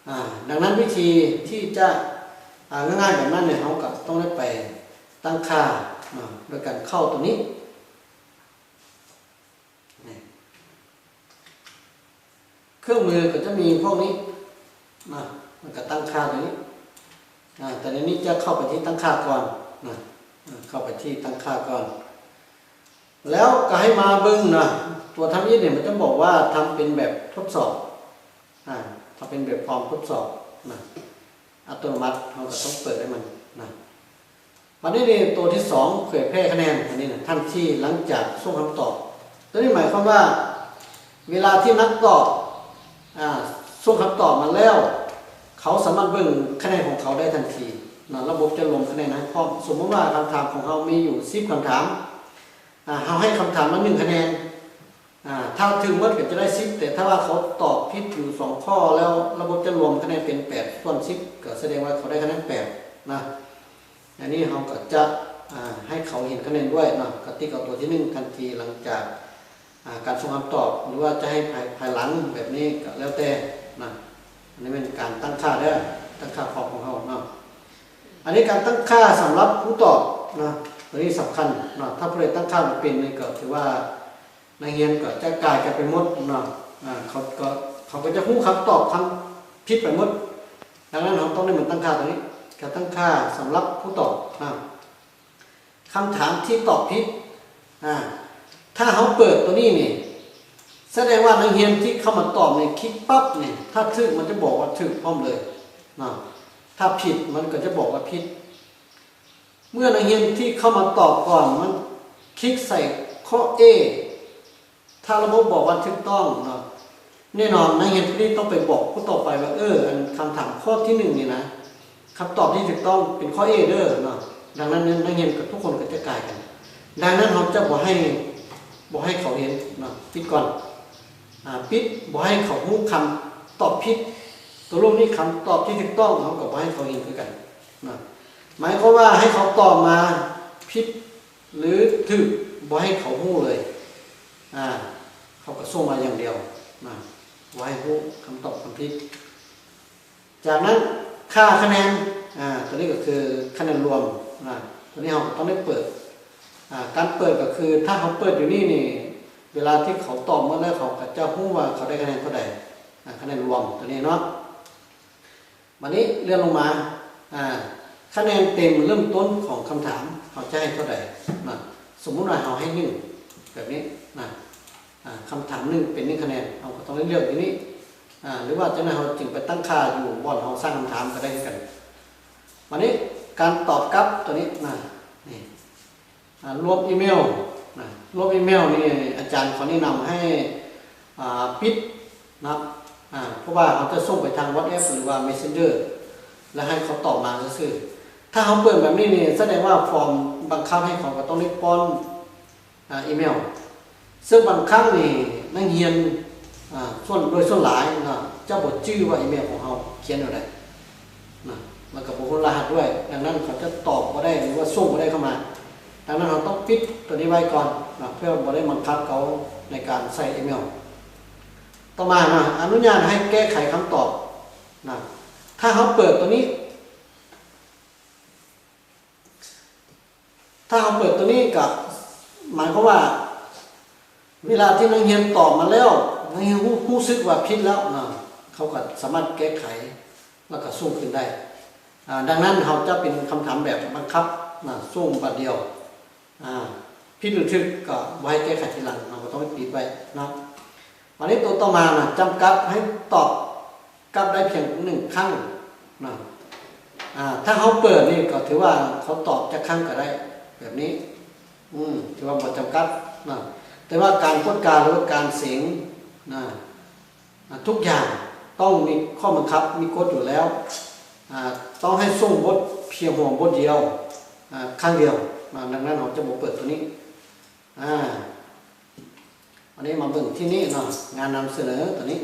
ອ່າ ດັ່ງນັ້ນ ວິທີທີ່ຈະ ອ່າ ງ່າຍໆແບບນັ້ນນີ້ ເຮົາກໍຕ້ອງໄດ້ໄປຕັ້ງຄ່າເນາະ ໂດຍການເຂົ້າຕົວນີ້. ນີ້ ເຄື່ອງມືກໍຈະມີພວກນີ້ນະ ແລ້ວກໍຕັ້ງຄ່າຕົວນີ້. ອ່າ ແຕ່ໃນນີ້ຈະເຂົ້າໄປທີ່ຕັ້ງຄ່າກ່ອນນະ ອ່າ ເຂົ້າໄປທີ່ຕັ້ງຄ່າກ່ອນ ແລ້ວກໍໃຫ້ມາເບິ່ງນະ ຕົວທຳອິດນີ້ມັນຈະບອກວ່າທຳເປັນແບບທົດສອບ ອ່າ ທຳເປັນແບບຟອມທົດສອບນະ ອັດຕະໂນມັດ ເຮົາກໍຕ້ອງເປີດໃຫ້ມັນນະ. ບັດນີ້ນີ້ ຕົວທີສອງ ເຜີຍແຜ່ຄະແນນ ອັນນີ້ນະ ທັນທີຫຼັງຈາກສົ່ງຄຳຕອບ. ຕົວນີ້ໝາຍຄວາມວ່າ ເວລາທີ່ນັກຕອບ ອ່າ ສົ່ງຄຳຕອບມາແລ້ວ ເຂົາສາມາດເບິ່ງຄະແນນຂອງເຂົາໄດ້ທັນທີເນາະ. ລະບົບຈະລວມຄະແນນໃຫ້ພ້ອມ. ສົມມຸດວ່າຄຳຖາມຂອງເຮົາມີຢູ່ສິບຄຳຖາມ ອ່າ ເຮົາໃຫ້ຄຳຖາມລະໜຶ່ງຄະແນນ ອ່າ ຖ້າຖືກໝົດກໍຈະໄດ້ສິບ ແຕ່ຖ້າວ່າເຂົາຕອບຜິດຢູ່ສອງຂໍ້ແລ້ວ ລະບົບຈະລວມຄະແນນເປັນແປດສ່ວນສິບ ກໍສະແດງວ່າເຂົາໄດ້ຄະແນນແປດນະ. ອັນນີ້ເຮົາກໍຈະ ອ່າ ໃຫ້ເຂົາເຫັນຄະແນນດ້ວຍເນາະ ກໍຕິກເອົາຕົວທີໜຶ່ງທັນທີຫຼັງຈາກ ອ່າ ການສົ່ງຄຳຕອບ ຫຼືວ່າຈະໃຫ້ພາຍ ພາຍຫຼັງແບບນີ້ກໍແລ້ວແຕ່ນະ. ອັນນີ້ແມ່ນການຕັ້ງຄ່າເດີ ຕັ້ງຄ່າຟອມຂອງເຮົາເນາະ. ອັນນີ້ການຕັ້ງຄ່າສຳລັບຜູ້ຕອບນະ ຕົວນີ້ສຳຄັນເນາະ. ຖ້າຜູ້ໃດຕັ້ງຄ່າບໍ່ເປັນນີ້ ກໍຖືວ່ານັກຮຽນກໍຈະກາຍກັນໄປໝົດເນາະ. ອ່າ ເຂົາກໍ ເຂົາກໍຈະຮູ້ຄຳຕອບ ຄຳຜິດໄປໝົດ. ດັ່ງນັ້ນ ເຮົາຕ້ອງໄດ້ມາຕັ້ງຄ່າຕົວນີ້ ການຕັ້ງຄ່າສຳລັບຜູ້ຕອບນະ. ຄຳຖາມທີ່ຕອບຜິດ ອ່າ ຖ້າເຮົາເປີດຕົວນີ້ນີ້ ສະແດງວ່ານັກຮຽນທີ່ເຂົ້າມາຕອບນີ້ ຄລິກປັບນີ້ ຖ້າຖືກມັນຈະບອກວ່າຖືກພ້ອມເລີຍເນາະ ຖ້າຜິດມັນກໍຈະບອກວ່າຜິດ. ເມື່ອນັກຮຽນທີ່ເຂົ້າມາຕອບກ່ອນ ມັນຄລິກໃສ່ຂໍ້ A ຖ້າລະບົບບອກວ່າຖືກຕ້ອງເນາະ ແນ່ນອນ ນັກຮຽນຜູ້ນີ້ຕ້ອງໄປບອກຜູ້ຕໍ່ໄປວ່າ ເອີ ອັນຄຳຖາມຂໍ້ທີໜຶ່ງນີ້ນະ ຄຳຕອບທີ່ຖືກຕ້ອງເປັນຂໍ້ A ເດີເນາະ. ດັ່ງນັ້ນ ນັກຮຽນກັບທຸກຄົນກໍຈະກາຍກັນ. ດັ່ງນັ້ນ ເຮົາຈະບໍ່ໃຫ້ ບໍ່ໃຫ້ເຂົາເຫັນເນາະ ປິດກ່ອນ ອ່າ ປິດ ບໍ່ໃຫ້ເຂົາຮູ້ຄຳຕອບຜິດ. ຕົວຮູບນີ້ ຄຳຕອບທີ່ຖືກຕ້ອງ ເຮົາກໍບໍ່ໃຫ້ເຂົາເຫັນຄືກັນເນາະ. ໝາຍຄວາມວ່າໃຫ້ເຂົາຕອບມາຜິດ ຫຼື ຖືກ ບໍ່ໃຫ້ເຂົາຮູ້ເລີຍ ອ່າ ເຂົາກໍສົ່ງມາຢ່າງດຽວນະ ບໍ່ໃຫ້ຮູ້ຄຳຕອບຄຳຜິດ. ຈາກນັ້ນ ຄ່າຄະແນນ ອ່າ ຕົວນີ້ກໍຄືຄະແນນລວມນະ ຕົວນີ້ເຮົາກໍຕ້ອງໄດ້ເປີດ ອ່າ ການເປີດກໍຄື ຖ້າເຮົາເປີດຢູ່ນີ້ນີ້ ເວລາທີ່ເຂົາຕອບໝົດແລ້ວ ເຂົາກໍຈະຮູ້ວ່າເຂົາໄດ້ຄະແນນເທົ່າໃດ ອ່າ ຄະແນນລວມຕົວນີ້ເນາະ. ບັດນີ້ເລື່ອນລົງມາ ອ່າ ຄະແນນເຕັມເລີ່ມຕົ້ນຂອງຄຳຖາມ ເຮົາຈະໃຫ້ເທົ່າໃດນະ? ສົມມຸດວ່າເຮົາໃຫ້ໜຶ່ງແບບນີ້ນະ ອ່າ ຄຳຖາມໜຶ່ງເປັນໜຶ່ງຄະແນນ ເຮົາກໍຕ້ອງໄດ້ເລືອກຢູ່ນີ້ ອ່າ ຫຼືວ່າຈັ່ງໃດເຮົາຈຶ່ງໄປຕັ້ງຄ່າຢູ່ບ່ອນເຮົາສ້າງຄຳຖາມກໍໄດ້ຄືກັນ. ບັດນີ້ການຕອບກັບຕົວນີ້ນະ ນີ້ ອ່າ ລວບອີເມວນະ ລວບອີເມວນີ້ອາຈານຂໍແນະນຳໃຫ້ ອ່າ ປິດນະ ອ່າ ເພາະວ່າເຮົາຈະສົ່ງໄປທາງ WhatsApp ຫຼືວ່າ Messenger ແລ້ວໃຫ້ເຂົາຕອບມາຊື່ໆ. ຖ້າເຮົາເປີດແບບນີ້ນີ້ ສະແດງວ່າຟອມບັງຄັບໃຫ້ເຂົາກໍຕ້ອງໄດ້ປ້ອນ ອ່າ ອີເມວ ເຊິ່ງບາງຄັ້ງນີ້ນັກຮຽນ ອ່າ ສ່ວນ ໂດຍສ່ວນຫຼາຍນະ ຈະບໍ່ຈື່ວ່າອີເມວຂອງເຮົາຂຽນແນວໃດນະ ແລ້ວກໍບໍ່ຮູ້ລະຫັດດ້ວຍ. ດັ່ງນັ້ນເຂົາຈະຕອບບໍ່ໄດ້ ຫຼືວ່າສົ່ງບໍ່ໄດ້ເຂົ້າມາ. ດັ່ງນັ້ນເຮົາຕ້ອງປິດຕົວນີ້ໄວ້ກ່ອນນະ ເພື່ອບໍ່ໄດ້ບັງຄັບເຂົາໃນການໃສ່ອີເມວ. ຕໍ່ມານະ ອະນຸຍາດໃຫ້ແກ້ໄຂຄຳຕອບນະ ຖ້າເຮົາເປີດຕົວນີ້ ຖ້າເຮົາເປີດຕົວນີ້ ກໍໝາຍຄວາມວ່າ ເວລາທີ່ນັກຮຽນຕອບມາແລ້ວ ນັກຮຽນຮູ້ ຮູ້ສຶກວ່າຜິດແລ້ວນະ ເຂົາກໍສາມາດແກ້ໄຂ ແລ້ວກໍສົ່ງຄືນໄດ້. ອ່າ ດັ່ງນັ້ນ ເຮົາຈະເປັນຄຳຖາມແບບບັງຄັບນະ ສົ່ງບາດດຽວ ອ່າ ຜິດຫຼືຖືກກໍບໍ່ໃຫ້ແກ້ໄຂທີຫຼັງ ເຮົາກໍຕ້ອງໄດ້ປິດໄວ້ເນາະ. ບັດນີ້ຕົວຕໍ່ມານະ ຈຳກັດໃຫ້ຕອບກັບໄດ້ພຽງໜຶ່ງຄັ້ງນະ. ອ່າ ຖ້າເຮົາເປີດນີ້ກໍຖືວ່າເຂົາຕອບຈັກຄັ້ງກໍໄດ້ແບບນີ້ ອືມ ຖືວ່າບໍ່ຈຳກັດນະ. ແຕ່ວ່າການກວດກາ ຫຼືວ່າການເສັງນະ ອ່າ ທຸກຢ່າງຕ້ອງມີຂໍ້ບັງຄັບ ມີກົດຢູ່ແລ້ວ. ອ່າ ຕ້ອງໃຫ້ສົ່ງບົດພຽງຫົວບົດດຽວ ອ່າ ຄັ້ງດຽວ ອາ ດັ່ງນັ້ນເຮົາຈະບໍ່ເປີດຕົວນີ້. ອາ ອັນນີ້ມາເບິ່ງທີ່ນີ້ເນາະ ງານນຳສະເໜີຕົວນີ້.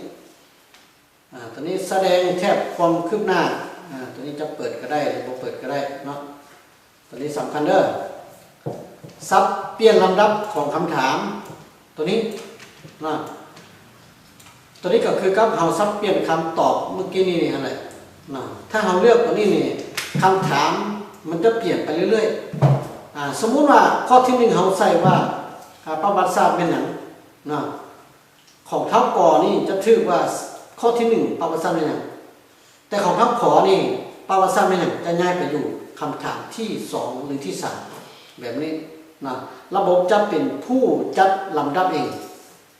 ອາ ຕົວນີ້ສະແດງແຖບຄວາມຄືບໜ້າ. ອາ ຕົວນີ້ຈະເປີດກໍໄດ້ ຫຼືບໍ່ເປີດກໍໄດ້ເນາະ. ຕົວນີ້ສຳຄັນເດີ ສັບປ່ຽນລຳດັບຂອງຄຳຖາມ ຕົວນີ້ນະ. ຕົວນີ້ກໍຄືກັບເຮົາສັບປ່ຽນຄຳຕອບເມື່ອກີ້ນີ້ຫັ້ນແຫຼະນະ. ຖ້າເຮົາເລືອກຕົວນີ້ນີ້ ຄຳຖາມມັນຈະປ່ຽນໄປເລື້ອຍໆ. ອາ ສົມມຸດວ່າຂໍ້ທີໜຶ່ງເຮົາໃສ່ວ່າ ອາ ປະຫວັດສາດແມ່ນຫຍັງນະ. ຂອງທ້າວ ກ ນີ້ຈະຖືກວ່າ ຂໍ້ທີໜຶ່ງ ປະຫວັດສາດແມ່ນຫຍັງ, ແຕ່ຂອງທ້າວ ຂ ນີ້ ປະຫວັດສາດແມ່ນຫຍັງ ຈະຍ້າຍໄປຢູ່ຄຳຖາມທີສອງ ຫຼື ທີສາມ ແບບນີ້ນະ. ລະບົບຈະເປັນຜູ້ຈັດລຳດັບເອງ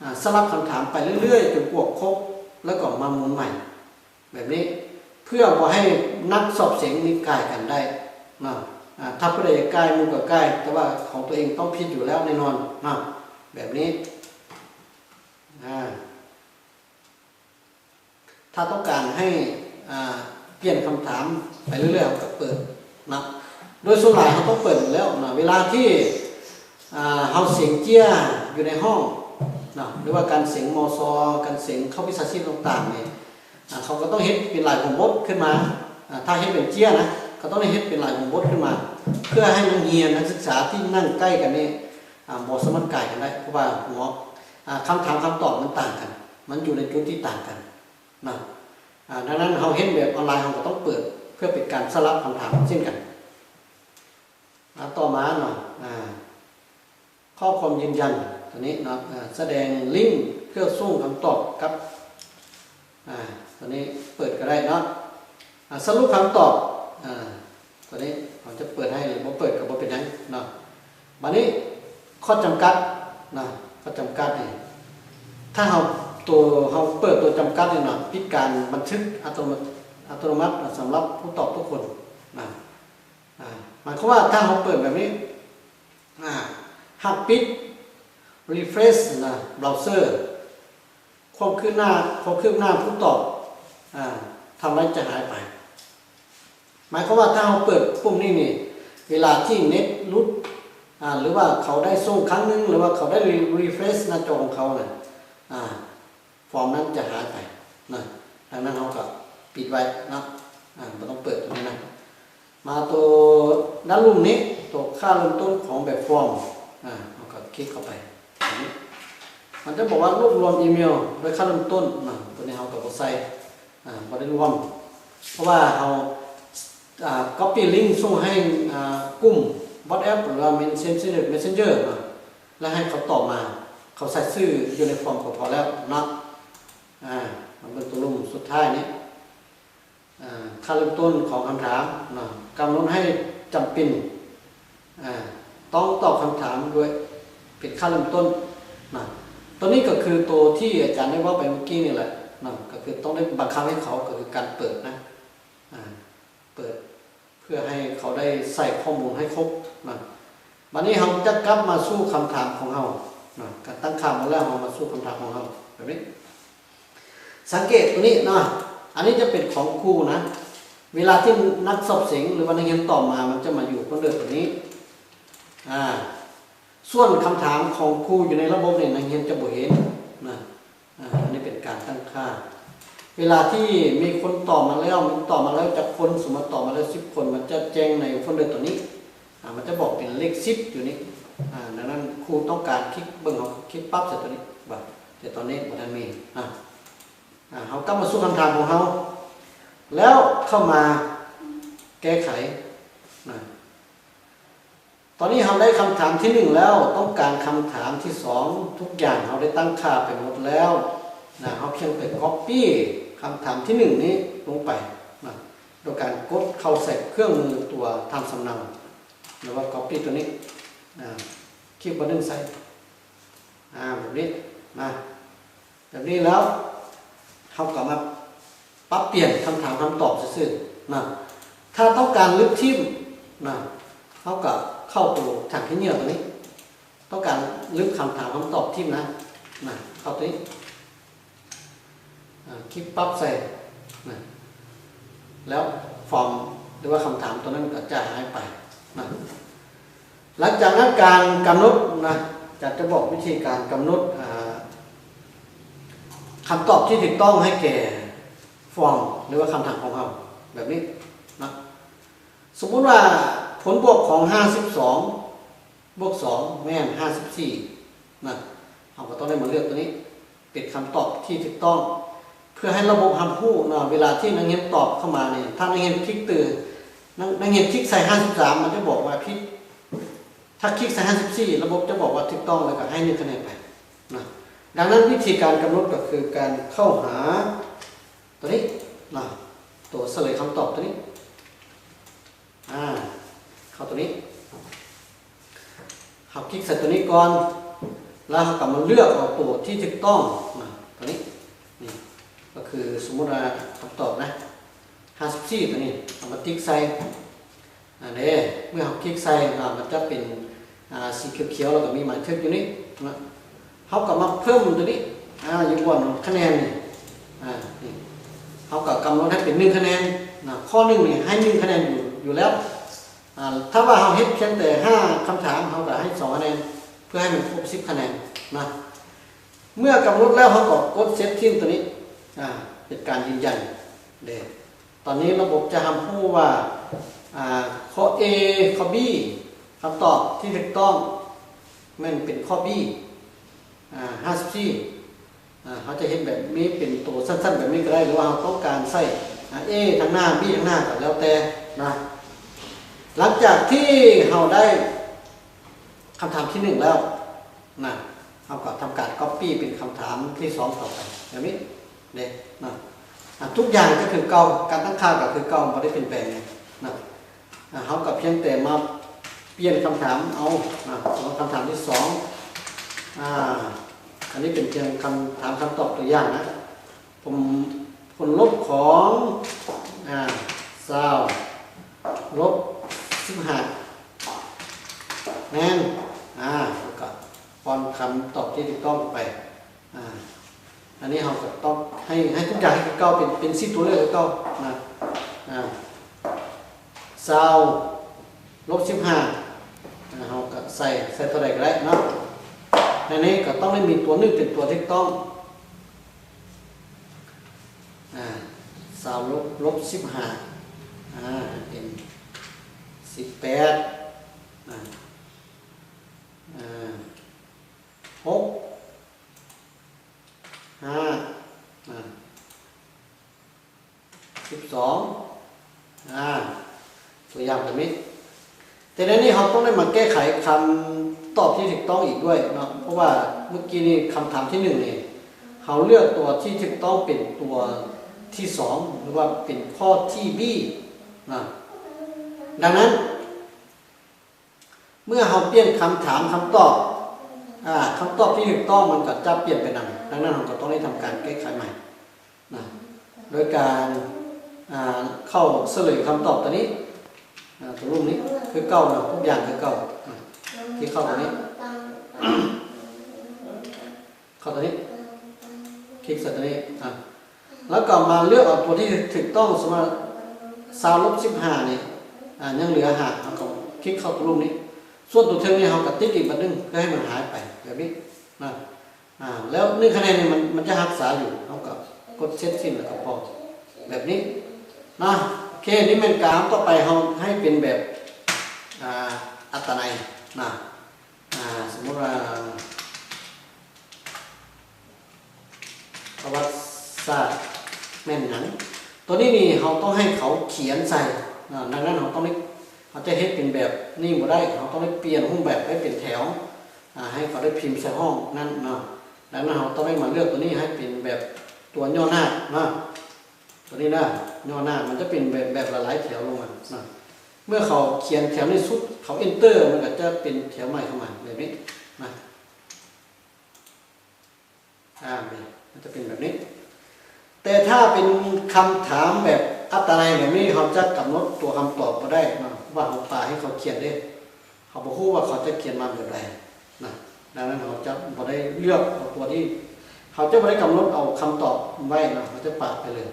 ອາ ສະຫຼັບຄຳຖາມໄປເລື້ອຍໆ ຈົນກວ່າຄົບ ແລ້ວກໍມາໝູນໃໝ່ແບບນີ້ ເພື່ອບໍ່ໃຫ້ນັກສອບເສັງນີ້ກ່າຍກັນໄດ້ນະ. ອາ ຖ້າຜູ້ໃດກ່າຍ ໝູ່ກໍກ່າຍ ແຕ່ວ່າຂອງຕົວເອງຕ້ອງຜິດຢູ່ແລ້ວແນ່ນອນນະ ແບບນີ້. ອາ ຖ້າຕ້ອງການໃຫ້ ອາ ປ່ຽນຄຳຖາມໄປເລື້ອຍໆ ເຮົາກໍເປີດນະ. ໂດຍສ່ວນຫຼາຍເຮົາຕ້ອງເປີດຢູ່ແລ້ວນະ ເວລາທີ່ ອາ ເຮົາເສັງເຈ້ຍຢູ່ໃນຫ້ອງນະ ຫຼືວ່າການເສັງ ມສ ການເສັງເຂົ້າວິຊາຊີບຕ່າງໆນີ້ ອາ ເຂົາກໍຕ້ອງເຮັດເປັນລາຍຫົວບົດຂຶ້ນມາ. ອາ ຖ້າເຮັດເປັນເຈ້ຍນະ ກໍຕ້ອງໄດ້ເຮັດເປັນລາຍຫົວບົດຂຶ້ນມາ ເພື່ອໃຫ້ນັກຮຽນ ນັກສຶກສາທີ່ນັ່ງໃກ້ກັນນີ້ ອາ ບໍ່ສາມາດກ່າຍກັນໄດ້ ເພາະວ່າຫົວ ອາ ຄຳຖາມຄຳຕອບມັນຕ່າງກັນ ມັນຢູ່ໃນຈຸດທີ່ຕ່າງກັນນະ. ອາ ດັ່ງນັ້ນເຮົາເຮັດແບບອອນລາຍ ເຮົາກໍຕ້ອງເປີດເພື່ອເປັນການສະຫຼັບຄຳຖາມເຊັ່ນກັນ. ອາ ຕໍ່ມາເນາະ ອາ ຂໍ້ຄວາມຢືນຢັນຕົວນີ້ເນາະ ອາ ສະແດງລິ້ງເພື່ອສົ່ງຄຳຕອບກັບ ອາ ຕົວນີ້ເປີດກໍໄດ້ເນາະ. ອາ ສະຫຼຸບຄຳຕອບ ອາ ຕົວນີ້ເຮົາຈະເປີດໃຫ້ ຫຼືບໍ່ເປີດກໍບໍ່ເປັນຫຍັງເນາະ. ບາດນີ້ຂໍ້ຈຳກັດນະ ຂໍ້ຈຳກັດນີ້ ຖ້າເຮົາ ຕົວເຮົາເປີດຕົວຈຳກັດນີ້ເນາະ ປິດການບັນທຶກອັດຕະໂນມັດ ອັດຕະໂນມັດສຳລັບຜູ້ຕອບທຸກຄົນນະ. ອາ ໝາຍຄວາມວ່າຖ້າເຮົາເປີດແບບນີ້ ອາ ຫາກປິດ refresh ນະ browser ຄວາມຄືບໜ້າ ຄວາມຄືບໜ້າຜູ້ຕອບ ອາ ທຳໄມຈະຫາຍໄປ. ໝາຍຄວາມວ່າຖ້າເຮົາເປີດປຸ່ມນີ້ນີ້ ເວລາທີ່ເນັດຫຼຸດ ອາ ຫຼືວ່າເຂົາໄດ້ສົ່ງຄັ້ງໜຶ່ງ ຫຼືວ່າເຂົາໄດ້ refresh ໜ້າຈໍຂອງເຂົານະ ອາ ຟອມນັ້ນຈະຫາຍໄປນະ. ດັ່ງນັ້ນເຮົາກໍປິດໄວ້ເນາະ ອາ ບໍ່ຕ້ອງເປີດຕົວນີ້ນະ. ມາຕົວດ້ານລຸ່ມນີ້ ຕົວຄ່າເລີ່ມຕົ້ນຂອງແບບຟອມ ອາ ເຮົາກໍຄລິກເຂົ້າໄປ ອັນນີ້ ມັນຈະບອກວ່າລວບລວມອີເມວໂດຍຄ່າເລີ່ມຕົ້ນນະ. ຕົວນີ້ເຮົາກໍບໍ່ໃສ່ ອາ ບໍ່ໄດ້ລວມ ເພາະວ່າເຮົາ ອາ copy link ສົ່ງໃຫ້ ອາ ກຸ່ມ WhatsApp ຫຼືວ່າ Messenger Messenger ເນາະ ແລ້ວໃຫ້ເຂົາຕອບມາ ເຂົາໃສ່ຊື່ຢູ່ໃນຟອມກໍພໍແລ້ວເນາະ. ອາ ມາເບິ່ງຕົວລຸ່ມສຸດທ້າຍນີ້ ອາ ຄ່າເລີ່ມຕົ້ນຂອງຄຳຖາມເນາະ ກຳນົດໃຫ້ຈຳເປັນ ອາ ຕ້ອງຕອບຄຳຖາມດ້ວຍ ເປັນຄ່າເລີ່ມຕົ້ນນະ. ຕົວນີ້ກໍຄືຕົວທີ່ອາຈານໄດ້ເວົ້າໄປເມື່ອກີ້ນີ້ແຫຼະເນາະ ກໍຄືຕ້ອງໄດ້ບັງຄັບໃຫ້ເຂົາ ກໍຄືການເປີດນະ ອາ ເປີດ ເພື່ອໃຫ້ເຂົາໄດ້ໃສ່ຂໍ້ມູນໃຫ້ຄົບນະ. ບັດນີ້ເຮົາຈະກັບມາສູ່ຄຳຖາມຂອງເຮົານະ ການຕັ້ງຄ່າໝົດແລ້ວ ເຮົາມາສູ່ຄຳຖາມຂອງເຮົາແບບນີ້. ສັງເກດຕົວນີ້ເນາະ ອັນນີ້ຈະເປັນຂອງຄູນະ. ເວລາທີ່ນັກສອບເສັງ ຫຼືວ່ານັກຮຽນຕອບມາ ມັນຈະມາຢູ່ໂຟນເດີຕົວນີ້. ອາ ສ່ວນຄຳຖາມຂອງຄູຢູ່ໃນລະບົບນີ້ ນັກຮຽນຈະບໍ່ເຫັນນະ. ອາ ອັນນີ້ເປັນການຕັ້ງຄ່າ. ເວລາທີ່ມີຄົນຕອບມາແລ້ວ ມັນຕອບມາແລ້ວຈັກຄົນ ສົມມຸດຕອບມາແລ້ວສິບຄົນ ມັນຈະແຈ້ງໃນໂຟນເດີຕົວນີ້. ອາ ມັນຈະບອກເປັນເລກສິບຢູ່ນີ້. ອາ ດັ່ງນັ້ນຄູຕ້ອງການຄລິກເບິ່ງ ເຮົາຄລິກປັບໃສ່ຕົວນີ້ ວ່າ ແຕ່ຕອນນີ້ບໍ່ທັນມີນະ. ອາ ເຮົາກັບມາສູ່ຄຳຖາມຂອງເຮົາ ແລ້ວເຂົ້າມາແກ້ໄຂນະ. ຕອນນີ້ເຮົາໄດ້ຄຳຖາມທີໜຶ່ງແລ້ວ ຕ້ອງການຄຳຖາມທີສອງ. ທຸກຢ່າງເຮົາໄດ້ຕັ້ງຄ່າໄປໝົດແລ້ວນະ. ເຮົາພຽງແຕ່ກັອບປີ້ຄຳຖາມທີໜຶ່ງນີ້ລົງໄປນະ ໂດຍການກົດເຂົ້າໃສ່ເຄື່ອງມືຕົວຖານສຳເນົາ ຫຼືວ່າກັອບປີ້ຕົວນີ້ນະ ຄລິກບ່ອນໜຶ່ງໃສ່ ອາ ແບບນີ້ນະ. ແບບນີ້ແລ້ວ ເຮົາກໍມາປັບປ່ຽນຄຳຖາມຄຳຕອບຊື່ໆນະ. ຖ້າຕ້ອງການລຶບຖິ້ມນະ ເຮົາກໍເຂົ້າໂຕຖັງຂີ້ເຫຍື້ອຕົວນີ້. ຕ້ອງການລຶບຄຳຖາມຄຳຕອບຖິ້ມນະ ນະ ເຂົ້າຕົວນີ້ ອາ ຄລິກປັບໃສ່ນະ ແລ້ວຟອມ ຫຼືວ່າຄຳຖາມຕົວນັ້ນກໍຈະຫາຍໄປນະ. ຫຼັງຈາກນັ້ນການກຳນົດນະ ຈະ ຈະບອກວິທີການກຳນົດ ອາ ຄຳຕອບທີ່ຖືກຕ້ອງໃຫ້ແກ່ຟອມ ຫຼືວ່າຄຳຖາມຂອງເຮົາ ແບບນີ້ນະ. ສົມມຸດວ່າຜົນບວກຂອງຫ້າສິບສອງບວກສອງແມ່ນຫ້າສິບສີ່ນະ ເຮົາກໍຕ້ອງໄດ້ມາເລືອກຕົວນີ້ເປັນຄຳຕອບທີ່ຖືກຕ້ອງ ເພື່ອໃຫ້ລະບົບຮັບຮູ້ເນາະ ເວລາທີ່ນັກຮຽນຕອບເຂົ້າມານີ້ ຖ້ານັກຮຽນຄລິກຕື່ ນັກ ນັກຮຽນຄລິກໃສ່ຫ້າສິບສາມ ມັນຈະບອກວ່າຜິດ ຖ້າຄລິກໃສ່ຫ້າສິບສີ່ ລະບົບຈະບອກວ່າຖືກຕ້ອງ ແລ້ວກໍໃຫ້ໜຶ່ງຄະແນນໄປນະ. ດັ່ງນັ້ນວິທີການກຳນົດກໍຄືການເຂົ້າຫາຕົວນີ້ນະ ຕົວສະເຫຼີຍຄຳຕອບຕົວນີ້ ອາ ເຂົ້າຕົວນີ້ ເຮົາຄລິກໃສ່ຕົວນີ້ກ່ອນ ແລ້ວເຮົາກໍມາເລືອກເອົາຕົວທີ່ຖືກຕ້ອງນະ ຕົວນີ້ ນີ້ ກໍຄືສົມມຸດວ່າຄຳຕອບນະ ຫ້າສິບສີ່ ຕົວນີ້ ເຮົາມາຕິກໃສ່ ອັນເດ້ ເມື່ອເຮົາຄລິກໃສ່ ອາ ມັນຈະເປັນ ອາ ສີຂຽວໆ ແລ້ວກໍມີໝາຍຖືກຢູ່ນີ້ນະ. ເຮົາກໍມາເພີ່ມຕົວນີ້ ອາ ຢູ່ບ່ອນຄະແນນນີ້ ອາ ນີ້ ເຮົາກໍກຳນົດໃຫ້ເປັນໜຶ່ງຄະແນນນະ ຂໍ້ໜຶ່ງນີ້ໃຫ້ໜຶ່ງຄະແນນຢູ່ ຢູ່ແລ້ວ ອາ ຖ້າວ່າເຮົາເຮັດພຽງແຕ່ຫ້າຄຳຖາມ ເຮົາກໍໃຫ້ສອງຄະແນນ ເພື່ອໃຫ້ມັນຄົບສິບຄະແນນນະ. ເມື່ອກຳນົດແລ້ວ ເຮົາກໍກົດເຊັດຖິ້ມຕົວນີ້ ອາ ເປັນການຢືນຢັນເດ້. ຕອນນີ້ລະບົບຈະຮັບຮູ້ວ່າ ອາ ຂໍ້ A ຂໍ້ B ຄຳຕອບທີ່ຖືກຕ້ອງແມ່ນເປັນຂໍ້ B ອາ ຫ້າສິບສີ່ ອາ ເຮົາຈະເຮັດແບບນີ້ເປັນໂຕສັ້ນໆແບບນີ້ກໍໄດ້ ຫຼືວ່າເຮົາຕ້ອງການໃສ່ ອາ A ທາງໜ້າ B ທາງໜ້າກໍແລ້ວແຕ່ນະ. ຫຼັງຈາກທີ່ເຮົາໄດ້ຄຳຖາມທີໜຶ່ງແລ້ວນະ ເຮົາກໍທຳການກັອບປີ້ເປັນຄຳຖາມທີສອງຕໍ່ໄປ ແບບນີ້ເດ້ນະ. ອາ ທຸກຢ່າງກໍຄືເກົ່າ ການຕັ້ງຄ່າກໍຄືເກົ່າ ບໍ່ໄດ້ປ່ຽນແປງຫຍັງນະ. ອາ ເຮົາກໍພຽງແຕ່ມາປ່ຽນຄຳຖາມເອົານະ. ສຳລັບຄຳຖາມທີສອງ ອາ ອັນນີ້ເປັນພຽງຄຳຖາມຄຳຕອບຕົວຢ່າງນະ. ຜົນ ຜົນລົບຂອງ ອາ ຊາວ ລົບສິບຫ້າ ແມ່ນ ອາ ແລ້ວກໍປ້ອນຄຳຕອບທີ່ຖືກຕ້ອງໄປ. ອາ ອັນນີ້ເຮົາກໍຕ້ອງໃຫ້ ໃຫ້ທຸກຢ່າງຄືເກົ່າ ເປັນ ເປັນສິບຕົວເລືອກຄືເກົ່ານະ. ອາ ຊາວ ລົບສິບຫ້າ ອາ ເຮົາກໍໃສ່ ໃສ່ເທົ່າໃດກໍໄດ້ເນາະ. ໃນນີ້ກໍຕ້ອງໄດ້ມີຕົວໜຶ່ງເປັນຕົວຖືກຕ້ອງ. ອາ ຊາວ ລົບ ລົບສິບຫ້າ ອາ ເປັນສິບແປດ ອາ ອາ ຫົກ ຫ້າ ອາ ສິບສອງ ອາ ຕົວຢ່າງແບບນີ້. ແຕ່ໃນນີ້ເຮົາຕ້ອງໄດ້ມາແກ້ໄຂຄຳຕອບທີ່ຖືກຕ້ອງອີກດ້ວຍເນາະ ເພາະວ່າເມື່ອກີ້ນີ້ຄຳຖາມທີໜຶ່ງນີ້ ເຮົາເລືອກຕົວທີ່ຖືກຕ້ອງເປັນຕົວທີສອງ ຫຼືວ່າເປັນຂໍ້ທີ B ນະ. ດັ່ງນັ້ນ ເມື່ອເຮົາປ່ຽນຄຳຖາມຄຳຕອບ ອາ ຄຳຕອບທີ່ຖືກຕ້ອງມັນກໍຈະປ່ຽນໄປນຳ. ດັ່ງນັ້ນເຮົາກໍຕ້ອງໄດ້ທຳການແກ້ໄຂໃໝ່ນະ ໂດຍການ ອາ ເຂົ້າສະເຫຼີຍຄຳຕອບຕົວນີ້ ອາ ຕົວລຸ່ມນີ້ຄືເກົ່ານະ ທຸກຢ່າງຄືເກົ່ານະ. ທີ່ເຂົ້າຕົວນີ້ ເຂົ້າຕົວນີ້ ຄລິກໃສ່ຕົວນີ້ ອາ ແລ້ວກໍມາເລືອກເອົາຕົວທີ່ຖືກຕ້ອງ ສົມມຸດວ່າຊາວ ລົບສິບຫ້າ ນີ້ ອາ ຍັງເຫຼືອຫ້າ ເຮົາກໍຄລິກເຂົ້າຕົວຮູບນີ້ ສ່ວນຕົວເທິງນີ້ເຮົາກໍຕິກອີກບາດໜຶ່ງ ເພື່ອໃຫ້ມັນຫາຍໄປແບບນີ້ນະ. ອາ ແລ້ວໜຶ່ງຄະແນນນີ້ມັນ ມັນຈະຮັກສາຢູ່ ເຮົາກໍກົດເຊັດສິ້ນ ແລ້ວກໍພໍ ແບບນີ້ນະ. ໂອເຄ ນີ້ແມ່ນການ ຕໍ່ໄປເຮົາໃຫ້ເປັນແບບ ອາ ອັດຕະໄນນະ. ອາ ສົມມຸດວ່າ ປະຫວັດສາດແມ່ນຫຍັງ? ຕົວນີ້ນີ້ເຮົາຕ້ອງໃຫ້ເຂົາຂຽນໃສ່ນະ. ດັ່ງນັ້ນເຮົາຕ້ອງໄດ້ ເຮົາຈະເຮັດເປັນແບບນີ້ບໍ່ໄດ້ ເຮົາຕ້ອງໄດ້ປ່ຽນຮູບແບບໃຫ້ເປັນແຖວ ອາ ໃຫ້ເຂົາໄດ້ພິມໃສ່ຫ້ອງນັ້ນເນາະ. ດັ່ງນັ້ນເຮົາຕ້ອງໄດ້ມາເລືອກຕົວນີ້ໃຫ້ເປັນແບບຕົວຫຍໍ້ໜ້າເນາະ. ຕົວນີ້ນະ ຫຍໍ້ໜ້າ ມັນຈະເປັນແບບ ແບບຫຼາຍໆແຖວລົງມານະ. ເມື່ອເຂົາຂຽນແຖວນີ້ສຸດ ເຂົາ Enter ມັນກໍຈະເປັນແຖວໃໝ່ເຂົ້າມາແບບນີ້ນະ. ອາ ນີ້ ມັນຈະເປັນແບບນີ້. ແຕ່ຖ້າເປັນຄຳຖາມແບບອັດຕະໄນແບບນີ້ ເຮົາຈະກຳນົດຕົວຄຳຕອບບໍ່ໄດ້ເນາະ ເພາະວ່າເຮົາປະໃຫ້ເຂົາຂຽນເດ້. ເຮົາບໍ່ຮູ້ວ່າເຂົາຈະຂຽນມາແບບໃດນະ. ດັ່ງນັ້ນເຮົາຈະບໍ່ໄດ້ເລືອກເອົາຕົວທີ່ ເຮົາຈະບໍ່ໄດ້ກຳນົດເອົາຄຳຕອບໄວ້ນະ ເຮົາຈະປະໄປເລີຍ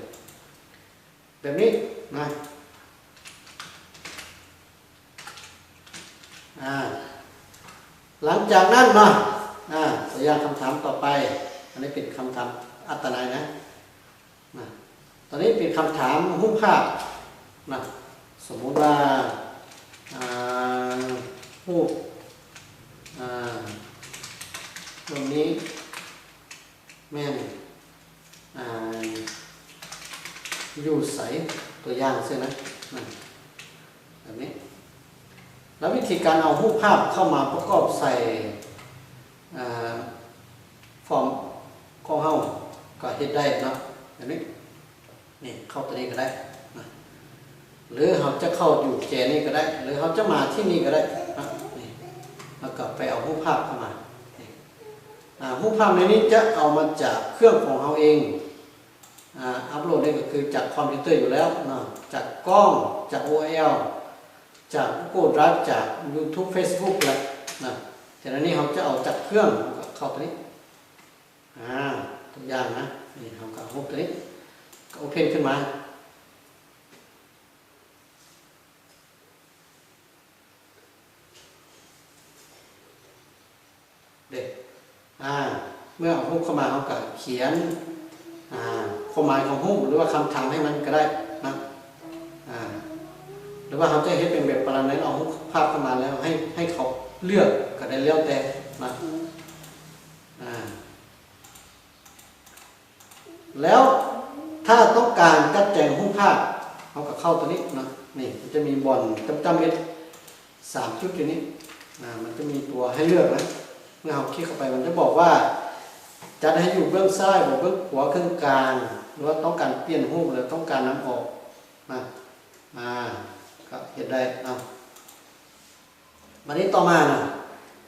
ແບບນີ້ນະ. ອາ ຫຼັງຈາກນັ້ນເນາະ ອາ ຕົວຢ່າງຄຳຖາມຕໍ່ໄປ ອັນນີ້ເປັນຄຳຖາມອັດຕະນາຍນະ ນະ ຕອນນີ້ເປັນຄຳຖາມຮູບພາບນະ ສົມມຸດວ່າ ອາ ຮູບ ອາ ຮູບນີ້ແມ່ນ ອາ ຢູ່ໃສ ຕົວຢ່າງຊີ້ນະ ນະ ແບບນີ້ ແລ້ວວິທີການເອົາຮູບພາບເຂົ້າມາປະກອບໃສ່ ອາ ຟອມຂອງເຮົາກໍເຮັດໄດ້ເນາະ ແບບນີ້ ນີ້ ເຂົ້າຕົວນີ້ກໍໄດ້ນະ ຫຼືເຮົາຈະເຂົ້າຢູ່ແຈນີ້ກໍໄດ້ ຫຼືເຮົາຈະມາທີ່ນີ້ກໍໄດ້ນະ ນີ້ ແລ້ວກໍໄປເອົາຮູບພາບເຂົ້າມາ ນີ້ ອາ ຮູບພາບໃນນີ້ຈະເອົາມາຈາກເຄື່ອງຂອງເຮົາເອງ ອາ ອັບໂຫຼດນີ້ກໍຄືຈາກຄອມພິວເຕີຢູ່ແລ້ວເນາະ ຈາກກ້ອງ ຈາກໂອແອລ ຈາກກູໂກດຣາຍ ຈາກຢູທູບ ເຟສບຸກແຫຼະນະ ແຕ່ອັນນີ້ເຮົາຈະເອົາຈາກເຄື່ອງ ເຮົາກໍເຂົ້າຕົວນີ້ ອາ ຕົວຢ່າງນະ ນີ້ເຮົາກໍຮູບຕົວນີ້ ກໍໂອເພັນຂຶ້ນມາ ເດ້ ອາ ເມື່ອເອົາຮູບເຂົ້າມາ ເຮົາກໍຂຽນ ອາ ຄວາມໝາຍຂອງຮູບ ຫຼືວ່າຄຳຖາມໃຫ້ມັນກໍໄດ້ນະ ອາ ຫຼືວ່າເຮົາຈະເຮັດເປັນແບບປະລະໄນ ເອົາຮູບພາບເຂົ້າມາແລ້ວໃຫ້ ໃຫ້ເຂົາເລືອກກໍໄດ້ ແລ້ວແຕ່ນະ ອາ ແລ້ວຖ້າຕ້ອງການຈັດແຈງຮູບພາບ ເຮົາກໍເຂົ້າຕົວນີ້ເນາະ ນີ້ ມັນຈະມີບ່ອນຈ້ຳໆເຮັດສາມຈຸດຢູ່ນີ້ ອາ ມັນຈະມີຕົວໃຫ້ເລືອກນະ ເມື່ອເຮົາຄລິກເຂົ້າໄປ ມັນຈະບອກວ່າ ຈັດໃຫ້ຢູ່ເບື້ອງຊ້າຍບໍ ເບື້ອງຂວາ ເຄິ່ງກາງ ຫຼືວ່າຕ້ອງການປ່ຽນຮູບ ຫຼືຕ້ອງການນຳອອກນະ ອາ ກໍເຮັດໄດ້ເນາະ. ບັດນີ້ຕໍ່ມານະ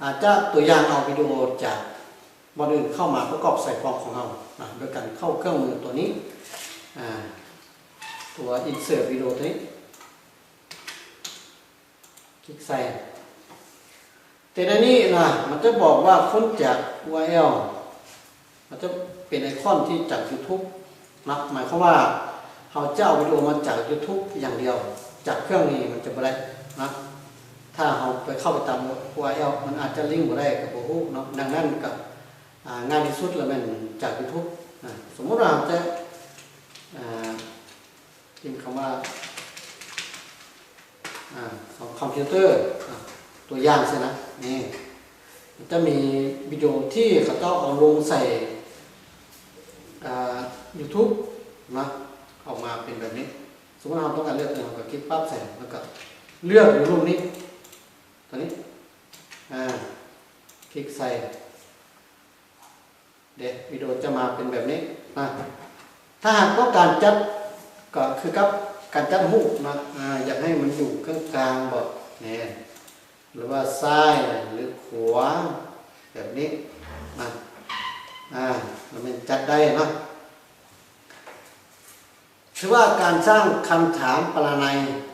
ອາດຈະຕົວຢ່າງເອົາວິດີໂອຈາກບ່ອນອື່ນເຂົ້າມາປະກອບໃສ່ຟອມຂອງເຮົານະ ໂດຍການເຂົ້າເຄື່ອງມືຕົວນີ້ ອາ ຕົວອິນເສີດວິດີໂອຕົວນີ້ ຄລິກໃສ່ ແຕ່ໃນນີ້ນະ ມັນຈະບອກວ່າຄົ້ນຈາກ ຢູອາແອລ ມັນຈະເປັນໄອຄອນທີ່ຈາກຢູທູບນະ ໝາຍຄວາມວ່າເຮົາຈະເອົາວິດີໂອມາຈາກຢູທູບຢ່າງດຽວ ຈາກເຄື່ອງນີ້ມັນຈະບໍ່ໄດ້ນະ ຖ້າເຮົາໄປເຂົ້າໄປຕາມ ຢູອາແອລ ມັນອາດຈະລິ້ງບໍ່ໄດ້ກໍບໍ່ຮູ້ເນາະ ດັ່ງນັ້ນກໍ ອາ ງ່າຍທີ່ສຸດລະແມ່ນຈາກຢູທູບນະ ສົມມຸດວ່າເຮົາຈະ ອາ ພິມຄຳວ່າ ອາ ຂອງຄອມພິວເຕີ ອາ ຕົວຢ່າງຊີ້ນະ ນີ້ ມັນຈະມີວິດີໂອທີ່ເຂົາເຈົ້າເອົາລົງໃສ່ ອາ ຢູທູບນະ ອອກມາເປັນແບບນີ້ ສົມມຸດເຮົາຕ້ອງການເລືອກ ເຮົາກໍຄລິກປັບໃສ່ ແລ້ວກໍເລືອກຢູ່ຮູບນີ້ ຕົວນີ້ ອາ ຄລິກໃສ່ ເດ້ ວິດີໂອຈະມາເປັນແບບນີ້ນະ ຖ້າຫາກຕ້ອງການຈັດ ກໍຄືກັບການຈັດຮູບນະ ອາ ຢາກໃຫ້ມັນຢູ່ເຄິ່ງກາງບໍ ນີ້ ຫຼືວ່າຊ້າຍ ຫຼືຂວາ ແບບນີ້ນະ ອາ ລະແມ່ນຈັດໄດ້ເນາະ. ຖືວ່າການສ້າງຄຳຖາມປະລະໄນ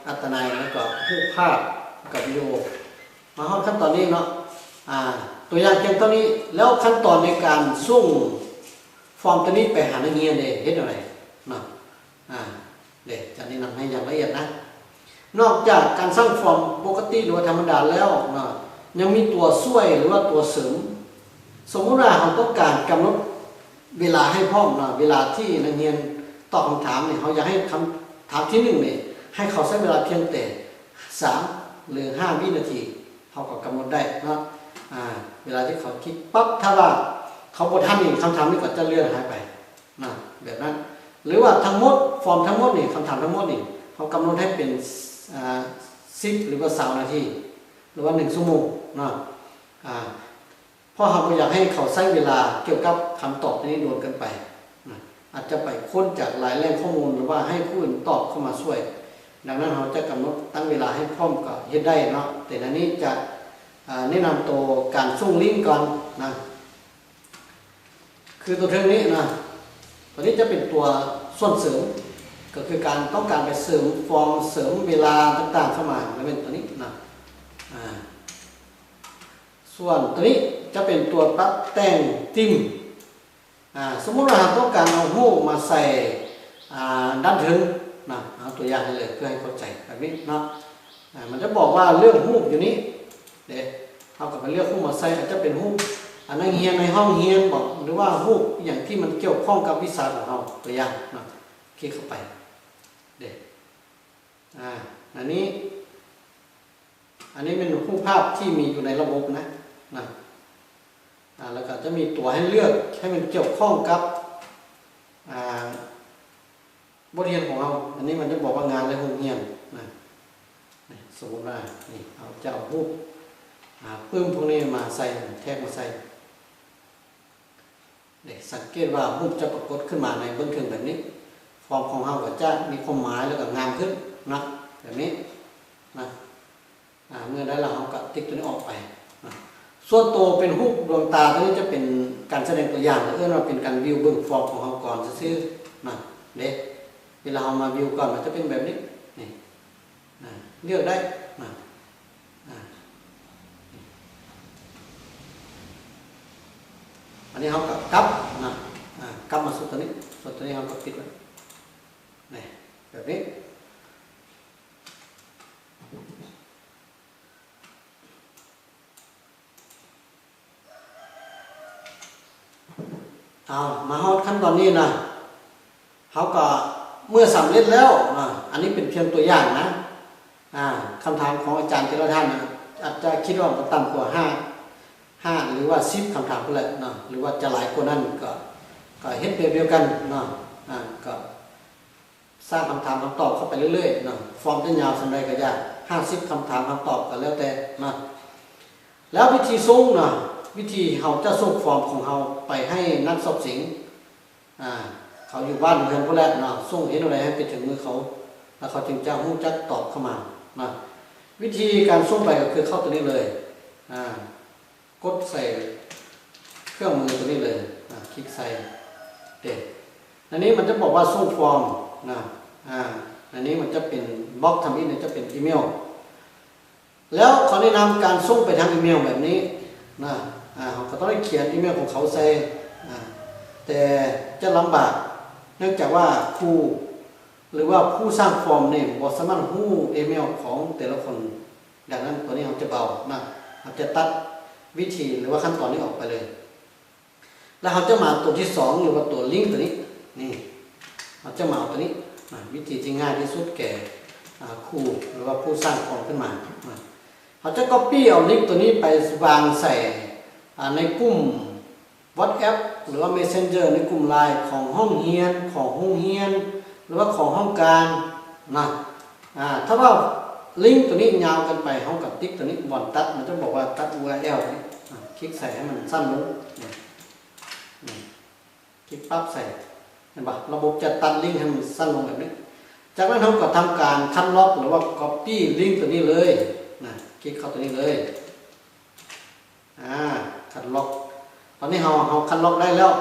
ອັດຕະໄນ ແລ້ວກໍຮູບພາບ ແລ້ວກໍວິດີໂອ ມາຮອດຂັ້ນຕອນນີ້ເນາະ ອາ ຕົວຢ່າງພຽງເທົ່ານີ້ ແລ້ວຂັ້ນຕອນໃນການສົ່ງຟອມຕົວນີ້ໄປຫານັກຮຽນເດ ເຮັດແນວໃດເນາະ ອາ ເດ ຈະແນະນຳໃຫ້ຢ່າງລະອຽດນະ ນອກຈາກການສ້າງຟອມປົກກະຕິ ຫຼືວ່າທຳມະດາແລ້ວເນາະ ຍັງມີຕົວຊ່ວຍ ຫຼືວ່າຕົວເສີມ ສົມມຸດວ່າເຮົາຕ້ອງການກຳນົດເວລາໃຫ້ພ້ອມເນາະ ເວລາທີ່ນັກຮຽນຕອບຄຳຖາມນີ້ ເຮົາຢາກໃຫ້ຄຳຖາມທີໜຶ່ງນີ້ ໃຫ້ເຂົາໃຊ້ເວລາພຽງແຕ່ສາມ ຫຼື ຫ້າວິນາທີ ເຮົາກໍກຳນົດໄດ້ເນາະ ອາ ເວລາທີ່ເຂົາຄລິກປັບ ຖ້າວ່າເຂົາບໍ່ທັນນີ້ ຄຳຖາມນີ້ກໍຈະເລື່ອນຫາຍໄປນະ ແບບນັ້ນ ຫຼືວ່າທັງໝົດ ຟອມທັງໝົດນີ້ ຄຳຖາມທັງໝົດນີ້ ເຮົາກຳນົດໃຫ້ເປັນ ອາ ສິບ ຫຼືວ່າຊາວນາທີ ຫຼືວ່າໜຶ່ງຊົ່ວໂມງເນາະ ອາ ເພາະເຮົາບໍ່ຢາກໃຫ້ເຂົາໃຊ້ເວລາກ່ຽວກັບຄຳຕອບຕົວນີ້ດົນເກີນໄປນະ ອາດຈະໄປຄົ້ນຈາກຫຼາຍແຫຼ່ງຂໍ້ມູນ ຫຼືວ່າໃຫ້ຜູ້ອື່ນຕອບເຂົ້າມາຊ່ວຍ ດັ່ງນັ້ນເຮົາຈະກຳນົດຕັ້ງເວລາໃຫ້ພ້ອມກໍເຮັດໄດ້ເນາະ ແຕ່ໃນນີ້ຈະ ອາ ແນະນຳໂຕການສົ່ງລິ້ງກ່ອນນະ ຄືຕົວເທິງນີ້ນະ ຕົວນີ້ຈະເປັນຕົວສ່ວນເສີມ ກໍຄືການຕ້ອງການໄປເສີມຟອມ ເສີມເວລາຕ່າງໆເຂົ້າມາ ລະແມ່ນຕົວນີ້ນະ ອາ ສ່ວນຕົວນີ້ຈະເປັນຕົວປັບແຕ່ງຕິ່ມ ອາ ສົມມຸດວ່າເຮົາຕ້ອງການເອົາຮູບມາໃສ່ ອາ ດ້ານເທິງນະ ເອົາຕົວຢ່າງໃຫ້ເລີຍ ເພື່ອໃຫ້ເຂົ້າໃຈແບບນີ້ເນາະ ອາ ມັນຈະບອກວ່າເລືອກຮູບຢູ່ນີ້ເດ້ ເຮົາກໍໄປເລືອກຮູບມາໃສ່ ອາດຈະເປັນຮູບ ອາ ນັກຮຽນໃນຫ້ອງຮຽນບໍ ຫຼືວ່າຮູບອີ່ຫຍັງທີ່ມັນກ່ຽວຂ້ອງກັບວິຊາຂອງເຮົາ ຕົວຢ່າງເນາະ ຄລິກເຂົ້າໄປເດ້. ອາ ອັນນີ້ ອັນນີ້ແມ່ນຮູບພາບທີ່ມີຢູ່ໃນລະບົບນະ ນະ ອາ ແລ້ວກໍຈະມີຕົວໃຫ້ເລືອກ ໃຫ້ມັນກ່ຽວຂ້ອງກັບ ອາ ບົດຮຽນຂອງເຮົາ. ອັນນີ້ມັນຈະບອກວ່າງານ ແລະ ໂຮງຮຽນນະ. ນີ້ ສົມມຸດວ່າ ນີ້ ເຮົາຈະເອົາຮູບ ອາ ປຶ້ມພວກນີ້ມາໃສ່ ແທກມາໃສ່. ນີ້ ສັງເກດວ່າຮູບຈະປາກົດຂຶ້ນມາໃນເບື້ອງເທິງແບບນີ້. ຟອມຂອງເຮົາກໍຈະມີຄວາມໝາຍ ແລ້ວກໍງາມຂຶ້ນນະ ແບບນີ້ນະ. ອາ ເມື່ອໄດ້ແລ້ວເຮົາກໍຕິກຕົວນີ້ອອກໄປນະ. ສ່ວນໂຕເປັນຮູບດວງຕາ ຕົວນີ້ຈະເປັນການສະແດງຕົວຢ່າງ ເອີ້ນວ່າເປັນການວິວເບິ່ງຟອມຂອງເຮົາກ່ອນຊື່ໆນະເດ້. ເວລາເຮົາມາວິວກ່ອນ ມັນຈະເປັນແບບນີ້ ນີ້ ອາ ເລືອກໄດ້ນະ. ອາ ອັນນີ້ເຮົາກໍກັບນະ ອາ ກັບມາສູ່ຕົວນີ້ ສ່ວນຕົວນີ້ເຮົາກໍປິດໄວ້ ນີ້ ແບບນີ້. ເອົາ ມາຮອດຂັ້ນຕອນນີ້ນະ ເຮົາກໍເມື່ອສຳເລັດແລ້ວນະ ອັນນີ້ເປັນພຽງຕົວຢ່າງນະ. ອາ ຄຳຖາມຂອງອາຈານແຕ່ລະທ່ານນະ ອາດຈະຄິດວ່າບໍ່ຕ່ຳກວ່າຫ້າ ຫ້າ ຫຼືວ່າສິບຄຳຖາມພຸ້ນແຫຼະເນາະ ຫຼືວ່າຈະຫຼາຍກວ່ານັ້ນ ກໍ ກໍເຮັດແບບດຽວກັນເນາະ. ອາ ກໍ ສ້າງຄຳຖາມຄຳຕອບເຂົ້າໄປເລື້ອຍໆເນາະ ຟອມຈະຍາວສ່ຳໃດກໍຢ່າ ຫ້າສິບຄຳຖາມຄຳຕອບກໍແລ້ວແຕ່ເນາະ. ແລ້ວວິທີສົ່ງເນາະ ວິທີເຮົາຈະສົ່ງຟອມຂອງເຮົາໄປໃຫ້ນັກສອບເສັງ ອາ ເຂົາຢູ່ບ້ານຢູ່ເຮືອນພຸ້ນແຫຼະເນາະ ສົ່ງເຮັດແນວໃດໃຫ້ໄປເຖິງມືເຂົາ ແລ້ວເຂົາຈຶ່ງຈະຮູ້ຈັກຕອບເຂົ້າມາເນາະ. ວິທີການສົ່ງໄປກໍຄືເຂົ້າຕົວນີ້ເລີຍ ອາ ກົດໃສ່ເຄື່ອງມືຕົວນີ້ເລີຍ ອາ ຄລິກໃສ່ເດ້. ອັນນີ້ມັນຈະບອກວ່າສົ່ງຟອມນະ ອາ ອັນນີ້ມັນຈະເປັນບລັອກທຳອິດ ຈະເປັນອີເມວ. ແລ້ວຂໍແນະນຳການສົ່ງໄປທາງອີເມວແບບນີ້ນະ ອາ ເຮົາກໍຕ້ອງໄດ້ຂຽນອີເມວຂອງເຂົາໃສ່ ອາ ແຕ່ຈະລຳບາກ ເນື່ອງຈາກວ່າຄູ ຫຼືວ່າຜູ້ສ້າງຟອມນີ້ບໍ່ສາມາດຮູ້ອີເມວຂອງແຕ່ລະຄົນ. ດັ່ງນັ້ນ ຕົວນີ້ເຮົາຈະເບົານະ ເຮົາຈະຕັດວິທີ ຫຼືວ່າຂັ້ນຕອນນີ້ອອກໄປເລີຍ. ແລ້ວເຮົາຈະມາຕົວທີສອງ ຫຼືວ່າຕົວລິ້ງຕົວນີ້ ນີ້ ເຮົາຈະມາເອົາຕົວນີ້ນະ ວິທີທີ່ງ່າຍທີ່ສຸດແກ່ ອາ ຄູ ຫຼືວ່າຜູ້ສ້າງຟອມຂຶ້ນມານະ. ເຮົາຈະກັອບປີ້ເອົາລິ້ງຕົວນີ້ໄປວາງໃສ່ ອາ ໃນກຸ່ມ WhatsApp ຫຼືວ່າ Messenger ໃນກຸ່ມ LINE ຂອງຫ້ອງຮຽນ ຂອງໂຮງຮຽນ ຫຼືວ່າຂອງຫ້ອງການນະ. ອາ ຖ້າວ່າລິ້ງຕົວນີ້ຍາວເກີນໄປ ເຮົາກໍຕິກຕົວນີ້ ບ່ອນຕັດ ມັນຈະບອກວ່າຕັດ URL ນີ້ ອາ ຄລິກໃສ່ໃຫ້ມັນສັ້ນລົງ ນີ້ ນີ້ ຄລິກປັບໃສ່ ເຫັນບໍ່ ລະບົບຈະຕັດລິ້ງໃຫ້ມັນສັ້ນລົງແບບນີ້. ຈາກນັ້ນເຮົາກໍທຳການຄັດລອກ ຫຼືວ່າກັອບປີ້ລິ້ງຕົວນີ້ເລີຍນະ ຄລິກເຂົ້າຕົວນີ້ເລີຍ. ອາ ຄັດລອກ ຕອນນີ້ເຮົາ ເຮົາຄັດລອກໄດ້ແລ້ວ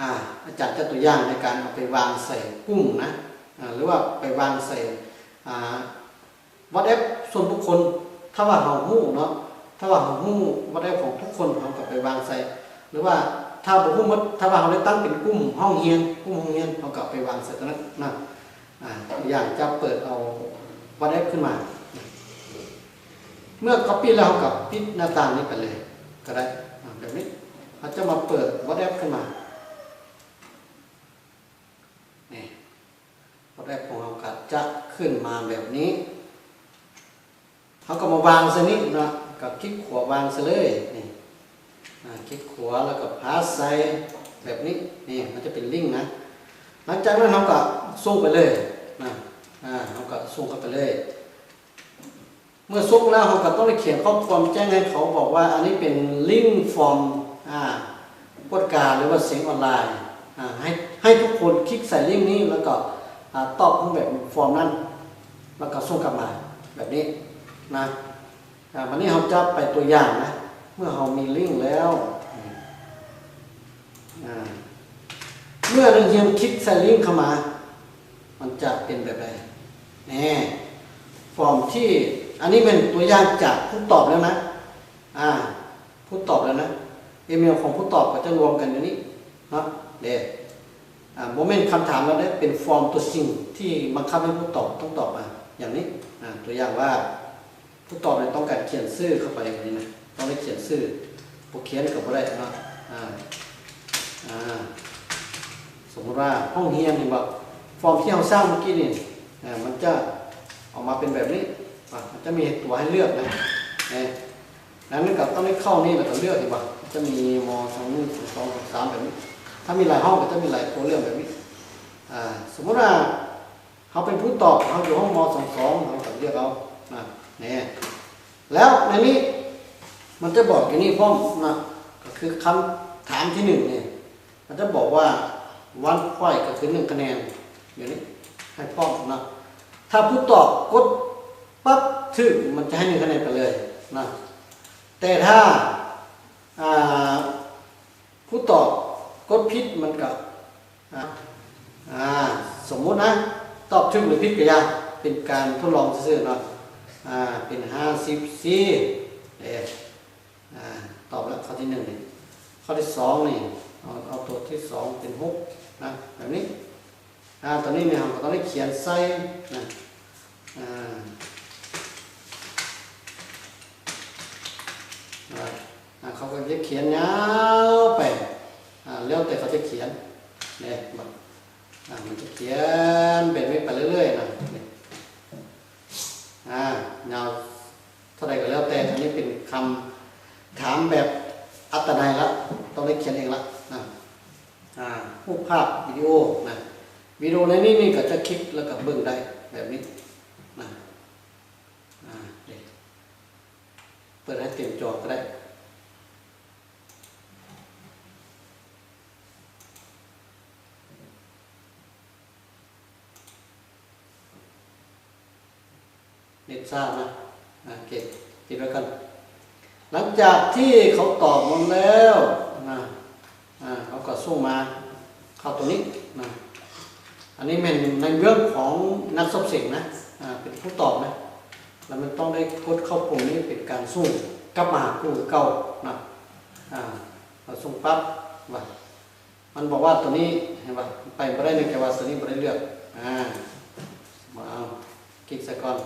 ອາ ອາຈານຈັດຕົວຢ່າງໃນການເອົາໄປວາງໃສ່ກຸ່ມນະ ອາ ຫຼືວ່າໄປວາງໃສ່ ອາ WhatsApp ສ່ວນບຸກຄົນ. ຖ້າວ່າເຮົາຮູ້ເນາະ ຖ້າວ່າເຮົາຮູ້ WhatsApp ຂອງທຸກຄົນ ເຮົາກໍໄປວາງໃສ່ ຫຼືວ່າຖ້າບໍ່ຮູ້ໝົດ ຖ້າວ່າເຮົາໄດ້ຕັ້ງເປັນກຸ່ມຫ້ອງຮຽນ ກຸ່ມຫ້ອງຮຽນ ເຮົາກໍເອົາໄປວາງໃສ່ຕົວນັ້ນນະ. ອາ ຕົວຢ່າງຈະເປີດເອົາ WhatsApp ຂຶ້ນມາ. ເມື່ອກັອບປີ້ແລ້ວ ເຮົາກໍປິດໜ້າຕ່າງນີ້ໄປເລີຍກໍໄດ້ ອາ ແບບນີ້. ເຮົາຈະມາເປີດ WhatsApp ຂຶ້ນມາ ນີ້ WhatsApp ຂອງເຮົາກໍຈະຂຶ້ນມາແບບນີ້. ເຮົາກໍມາວາງໃສ່ນີ້ເນາະ ກໍຄລິກຂວາວາງໃສ່ເລີຍ ນີ້ ອາ ຄລິກຂວາແລ້ວກໍພາສໃສ່ແບບນີ້ ນີ້ ມັນຈະເປັນລິ້ງນະ. ຫຼັງຈາກນັ້ນເຮົາກໍສົ່ງໄປເລີຍນະ ອາ ເຮົາກໍສົ່ງເຂົ້າໄປເລີຍ. ເມື່ອສົ່ງແລ້ວ ເຮົາກໍຕ້ອງໄດ້ຂຽນຂໍ້ຄວາມແຈ້ງໃຫ້ເຂົາ ບອກວ່າອັນນີ້ເປັນລິ້ງຟອມ ອາ ກວດກາ ຫຼືວ່າເສັງອອນລາຍ ອາ ໃຫ້ ໃຫ້ທຸກຄົນຄລິກໃສ່ລິ້ງນີ້ ແລ້ວກໍ ອາ ຕອບຮູບແບບຟອມນັ້ນ ແລ້ວກໍສົ່ງກັບມາແບບນີ້ນະ. ອາ ບັດນີ້ເຮົາຈະໄປຕົວຢ່າງນະ ເມື່ອເຮົາມີລິ້ງແລ້ວ ອາ ເມື່ອນັກຮຽນຄລິກໃສ່ລິ້ງເຂົ້າມາ ມັນຈະເປັນແບບໃດ? ແນ່ ຟອມທີ່ ອັນນີ້ແມ່ນຕົວຢ່າງຈາກຜູ້ຕອບແລ້ວນະ ອາ ຜູ້ຕອບແລ້ວນະ ອີເມວຂອງຜູ້ຕອບກໍຈະລວມກັນຢູ່ນີ້ເນາະ ເດ້ ອາ ບໍ່ແມ່ນຄຳຖາມແລ້ວເດ້ ເປັນຟອມຕົວຈິງທີ່ບັງຄັບໃຫ້ຜູ້ຕອບຕ້ອງຕອບມາຢ່າງນີ້. ອາ ຕົວຢ່າງວ່າ ຜູ້ຕອບນີ້ຕ້ອງການຂຽນຊື່ເຂົ້າໄປນີ້ນະ ຕ້ອງໄດ້ຂຽນຊື່ ບໍ່ຂຽນກໍບໍ່ໄດ້ເນາະ. ອາ ອາ ສົມມຸດວ່າຫ້ອງຮຽນ ເຫັນບໍ່? ຟອມທີ່ເຮົາສ້າງເມື່ອກີ້ນີ້ ອາ ມັນຈະອອກມາເປັນແບບນີ້ ອາ ມັນຈະມີຕົວໃຫ້ເລືອກນະ. ເອີ ນັ້ນກໍຕ້ອງໄດ້ເຂົ້ານີ້ ແລ້ວກໍເລືອກ ເຫັນບໍ່? ຈະມີ ມ ສອງ ໜຶ່ງ ສອງ ສອງ ສາມ ແບບນີ້. ຖ້າມີຫຼາຍຫ້ອງກໍຈະມີຫຼາຍຕົວເລືອກແບບນີ້. ອາ ສົມມຸດວ່າເຮົາເປັນຜູ້ຕອບ ເຮົາຢູ່ຫ້ອງ ມ ສອງ ສອງ ເຮົາກໍເລືອກເອົານະ ແນ່. ແລ້ວໃນນີ້ມັນຈະບອກຢູ່ນີ້ພ້ອມນະ ກໍຄືຄຳຖາມທີໜຶ່ງນີ້ ມັນຈະບອກວ່າ one point ກໍຄືໜຶ່ງຄະແນນ ຢູ່ນີ້ໃຫ້ພ້ອມເນາະ. ຖ້າຜູ້ຕອບກົດປັບຖືກ ມັນຈະໃຫ້ໜຶ່ງຄະແນນໄປເລີຍນະ. ແຕ່ຖ້າ ອ່າ ຜູ້ຕອບກົດຜິດ ມັນກໍ ອ່າ ສົມມຸດນະ ຕອບຖືກຫຼືຜິດກໍຢ່າ ເປັນການທົດລອງຊື່ໆເນາະ. ອ່າ ເປັນຫ້າສິບສີ່ ເດ້. ອ່າ ຕອບແລ້ວ ຂໍ້ທີໜຶ່ງນີ້. ຂໍ້ທີສອງນີ້ ເອົາ ເອົາຕົວທີສອງເປັນຫົກນະ ແບບນີ້. ອ່າ ຕົວນີ້ນີ້ເຮົາກໍຕ້ອງໄດ້ຂຽນໃສ່ນະ. ອ່າ ອ່າ ເຂົາກໍຈະຂຽນຍາວໄປ ອ່າ ແລ້ວແຕ່ເຂົາຈະຂຽນເດ້. ອ່າ ມັນຈະຂຽນເປັນໄປເລື້ອຍໆນະ. ອ່າ ຍາວ ເທົ່າໃດກໍແລ້ວແຕ່ ອັນນີ້ເປັນຄຳຖາມແບບອັດຕະໄນລະ ຕ້ອງໄດ້ຂຽນເອງລະນະ. ອາ ຮູບພາບວິດີໂອນະ ວິດີໂອໃນນີ້ນີ້ກໍຈະຄລິກແລ້ວກໍເບິ່ງໄດ້ແບບນີ້ນະ. ອາ ເດ້ ເປີດໃຫ້ເຕັມຈໍກໍໄດ້. ເນັດຊ້ານະ ໂອເຄ ປິດໄວ້ກ່ອນ. ຫຼັງຈາກທີ່ເຂົາຕອບໝົດແລ້ວນະ ອາ ເຂົາກໍສົ່ງມາເຂົ້າຕົວນີ້ນະ. ອັນນີ້ແມ່ນໃນເບື້ອງຂອງນັກສອບເສັງນະ ອາ ເປັນຜູ້ຕອບນະ ແລ້ວມັນຕ້ອງໄດ້ກົດເຂົ້າປຸ່ມນີ້ ເປັນການສົ່ງກັບມາຫາຄູຄືເກົ່ານະ. ອາ ເຮົາສົ່ງປັບວ່າ ມັນບອກວ່າຕົວນີ້ ເຫັນບໍ່ ໄປບໍ່ໄດ້ ເນື່ອງຈາກວ່າຕົວນີ້ບໍ່ໄດ້ເລືອກ. ອາ ບໍ່ເອົາ ຄລິກໃສ່ກ່ອນ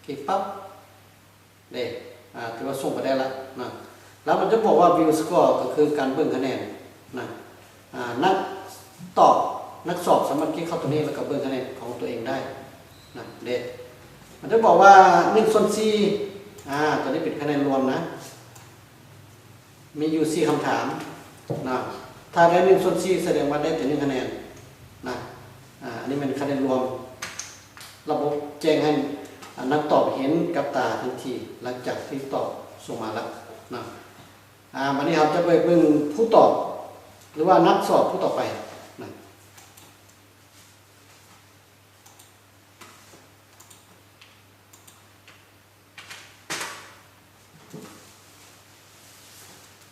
ຄລິກປັບ ເດ້ ອາ ຖືວ່າສົ່ງໄປໄດ້ລະນະ. ແລ້ວມັນຈະບອກວ່າ view score ກໍຄືການເບິ່ງຄະແນນນະ. ອາ ນັກຕອບ ນັກສອບສາມາດຄລິກເຂົ້າຕົວນີ້ ແລ້ວກໍເບິ່ງຄະແນນຂອງຕົວເອງໄດ້ນະ ເດ້. ມັນຈະບອກວ່າ ໜຶ່ງສ່ວນສີ່ ອາ ຕົວນີ້ເປັນຄະແນນລວມນະ. ມີຢູ່ສີ່ຄຳຖາມນະ ຖ້າໄດ້ໜຶ່ງສ່ວນສີ່ ສະແດງວ່າໄດ້ແຕ່ໜຶ່ງຄະແນນນະ. ອາ ອັນນີ້ແມ່ນຄະແນນລວມ ລະບົບແຈ້ງໃຫ້ ອາ ນັກຕອບເຫັນກັບຕາທັນທີ ຫຼັງຈາກທີ່ຕອບສົ່ງມາແລ້ວນະ. ອາ ບັດນີ້ເຮົາຈະໄປເບິ່ງຜູ້ຕອບ ຫຼືວ່ານັກສອບຜູ້ຕໍ່ໄປນະ.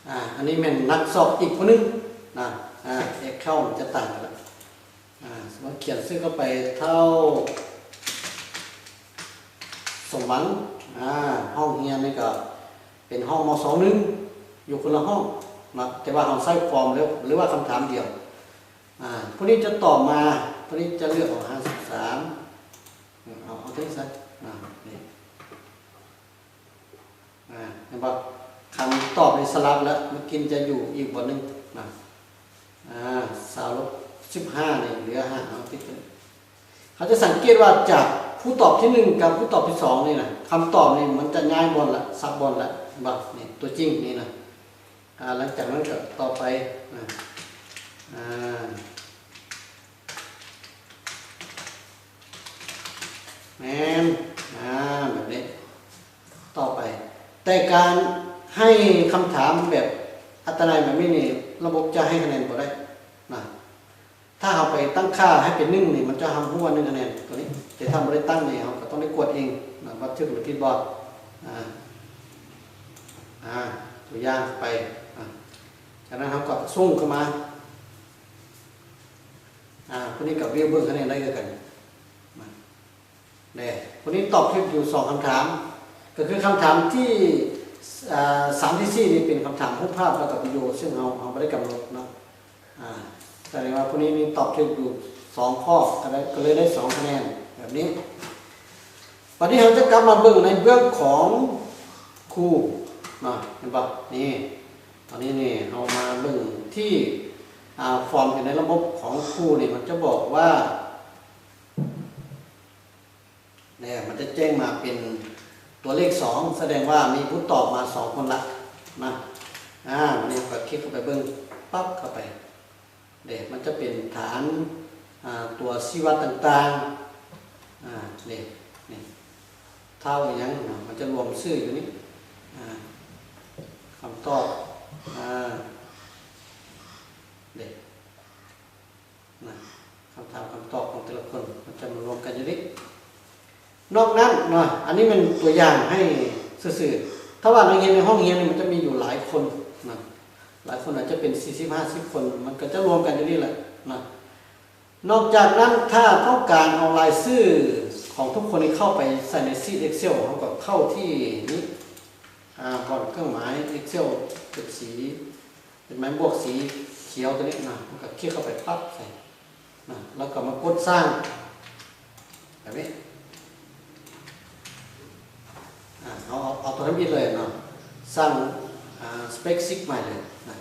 ອາ ອັນນີ້ແມ່ນນັກສອບອີກຜູ້ໜຶ່ງນະ. ອາ account ຈະຕ່າງກັນລະ. ອາ ສົມມຸດຂຽນຊື່ເຂົ້າໄປ ທ້າວ ສົມຫວັງ. ອາ ຫ້ອງຮຽນນີ້ກໍເປັນຫ້ອງ ມ ສອງ ໜຶ່ງ ຢູ່ຄົນລະຫ້ອງນະ ແຕ່ວ່າເຮົາໃຊ້ຟອມ ຫຼືວ່າຄຳຖາມດຽວ. ອາ ຜູ້ນີ້ຈະຕອບມາ ຜູ້ນີ້ຈະເລືອກເອົາ ຫ້າສິບສາມ ເອົາ ເອົາຕົວນີ້ຊະນະ. ນີ້ ອາ ເຫັນບໍ່ ຄຳຕອບນີ້ສະຫຼັບແລ້ວ ເມື່ອກີ້ຈະຢູ່ອີກບ່ອນໜຶ່ງນະ. ອາ ຊາວລົບສິບຫ້ານີ້ເຫຼືອຫ້າ ເຮົາຕິດໄປ. ເຮົາຈະສັງເກດວ່າຈາກຜູ້ຕອບທີໜຶ່ງກັບຜູ້ຕອບທີສອງນີ້ນະ ຄຳຕອບນີ້ມັນຈະຍ້າຍບ່ອນລະ ສັບບ່ອນລະ ເຫັນບໍ່? ນີ້ຕົວຈິງນີ້ນະ. ອາ ຫຼັງຈາກນັ້ນກໍຕໍ່ໄປນະ. ອາ ແມ່ນ ອາ ແບບນີ້ ຕໍ່ໄປ. ແຕ່ການໃຫ້ຄຳຖາມແບບອັດຕະນາຍແບບນີ້ນີ້ ລະບົບຈະໃຫ້ຄະແນນບໍ່ໄດ້ນະ. ຖ້າເຮົາໄປຕັ້ງຄ່າໃຫ້ເປັນໜຶ່ງນີ້ ມັນຈະຮັບຮູ້ວ່າໜຶ່ງຄະແນນຕົວນີ້ ແຕ່ຖ້າບໍ່ໄດ້ຕັ້ງນີ້ ເຮົາກໍຕ້ອງໄດ້ກວດເອງນະ ວ່າຖືກຫຼືຜິດບໍ່. ອາ ອາ ຕົວຢ່າງໄປ ອາ ຈາກນັ້ນເຮົາກໍສົ່ງເຂົ້າມາ. ອາ ຜູ້ນີ້ກໍວິວເບິ່ງຄະແນນໄດ້ຄືກັນນະ. ແນ່ ຜູ້ນີ້ຕອບຖືກຢູ່ສອງຄຳຖາມ ກໍຄືຄຳຖາມທີ ອາ ສາມ ທີ ສີ່ ນີ້ເປັນຄຳຖາມຮູບພາບ ແລ້ວກໍວິດີໂອ ເຊິ່ງເຮົາ ເຮົາບໍ່ໄດ້ກຳນົດເນາະ. ອາ ສະແດງວ່າຜູ້ນີ້ນີ້ຕອບຖືກຢູ່ສອງຂໍ້ ກໍໄດ້ ກໍເລີຍໄດ້ສອງຄະແນນແບບນີ້. ບັດນີ້ເຮົາຈະກັບມາເບິ່ງໃນເບື້ອງຂອງຄູ ເນາະ ເຫັນບໍ່? ນີ້ ຕອນນີ້ນີ້ ເຮົາມາເບິ່ງທີ່ ອ່າ ຟອມຢູ່ໃນລະບົບຂອງຄູນີ້ ມັນຈະບອກວ່າ ແລ້ວມັນຈະແຈ້ງມາເປັນຕົວເລກສອງ ສະແດງວ່າມີຜູ້ຕອບມາສອງຄົນລະນະ. ອາ ບາດນີ້ເຮົາກໍຄລິກເຂົ້າໄປເບິ່ງ ປັບເຂົ້າໄປ ເດ້ ມັນຈະເປັນຖານ ອາ ຕົວຊີ້ວັດຕ່າງໆ ອາ ເດ້ ນີ້ ທ້າວອີ່ຫຍັງເນາະ ມັນຈະລວມຊື່ຢູ່ນີ້ ອາ ຄຳຕອບ ອາ ເດ້ ນະ ຄຳຖາມຄຳຕອບຂອງແຕ່ລະຄົນ ມັນຈະມາລວມກັນຢູ່ນີ້. ນອກນັ້ນເນາະ ອັນນີ້ແມ່ນຕົວຢ່າງໃຫ້ຊື່ໆ ຖ້າວ່ານັກຮຽນໃນຫ້ອງຮຽນນີ້ ມັນຈະມີຢູ່ຫຼາຍຄົນນະ ຫຼາຍຄົນອາດຈະເປັນສີ່ສິບ ຫ້າສິບຄົນ ມັນກໍຈະລວມກັນຢູ່ນີ້ແຫຼະນະ. ນອກຈາກນັ້ນ ຖ້າຕ້ອງການເອົາລາຍຊື່ຂອງທຸກຄົນນີ້ເຂົ້າໄປໃສ່ໃນຊີດ Excel ເຮົາກໍເຂົ້າທີ່ນີ້ ອາ ບ່ອນເຄື່ອງໝາຍ Excel ເປັນສີ ເປັນໄມ້ບວກສີຂຽວຕົວນີ້ນະ ເຮົາກໍຄລິກເຂົ້າໄປປັບໃສ່ນະ ແລ້ວກໍມາກົດສ້າງແບບນີ້ ອາ ເຮົາເອົາ ເອົາຕົວທຳອິດເລີຍເນາະ ສ້າງ ອາ Spreadsheet ໃໝ່ເລີຍນະ.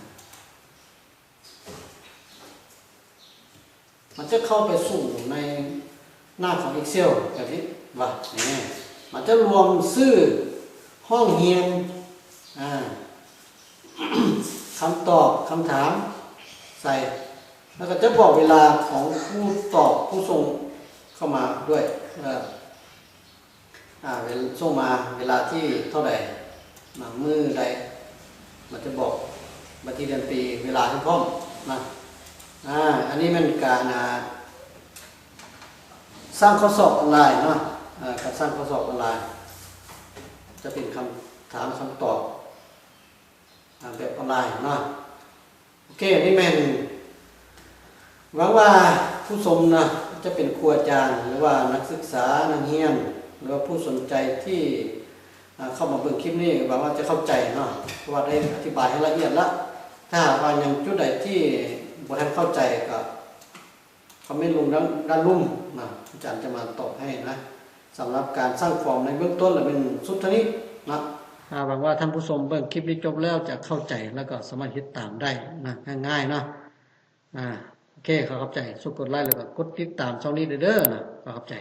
ມັນຈະເຂົ້າໄປສູ່ໃນໜ້າຂອງ Excel ແບບນີ້ວ່າ ນີ້ ມັນຈະລວມຊື່ຫ້ອງຮຽນ ອາ ຄຳຕອບ ຄຳຖາມໃສ່ ແລ້ວກໍຈະບອກເວລາຂອງຜູ້ຕອບ ຜູ້ສົ່ງເຂົ້າມາດ້ວຍ ເອີ ອາ ເວລາ ສົ່ງມາເວລາທີ່ເທົ່າໃດນະ ມື້ໃດ ມັນຈະບອກວັນທີເດືອນປີ ເວລາໃຫ້ພ້ອມນະ. ອາ ອັນນີ້ແມ່ນການ ອາ ສ້າງຂໍ້ສອບອອນລາຍເນາະ ອາ ການສ້າງຂໍ້ສອບອອນລາຍ ຈະເປັນຄຳຖາມຄຳຕອບ ອາ ແບບອອນລາຍເນາະ. ໂອເຄ ນີ້ແມ່ນ ຫວັງວ່າຜູ້ຊົມນະ ຈະເປັນຄູອາຈານ ຫຼືວ່ານັກສຶກສາ ນັກຮຽນ ຫຼືວ່າຜູ້ສົນໃຈທີ່ ອາ ເຂົ້າມາເບິ່ງຄລິບນີ້ ຫວັງວ່າຈະເຂົ້າໃຈເນາະ ເພາະວ່າໄດ້ອະທິບາຍໃຫ້ລະອຽດລະ. ຖ້າຫາກວ່າຍັງຈຸດໃດທີ່ບໍ່ທັນເຂົ້າໃຈ ກໍຄອມເມັນລົງດ້ານ ດ້ານລຸ່ມນະ ອາຈານຈະມາຕອບໃຫ້ນະ. ສຳລັບການສ້າງຟອມໃນເບື້ອງຕົ້ນລະແມ່ນສຸດເທົ່ານີ້ເນາະ. ອາ ຫວັງວ່າທ່ານຜູ້ຊົມເບິ່ງຄລິບນີ້ຈົບແລ້ວຈະເຂົ້າໃຈ ແລ້ວກໍສາມາດເຮັດຕາມໄດ້ນະ ງ່າຍໆເນາະ. ອາ ໂອເຄ ຂໍຂອບໃຈ. ຊ່ວຍກົດໄລ ແລ້ວກໍກົດຕິດຕາມຊ່ອງນີ້ເດີເນາະ. ຂໍຂອບໃຈ.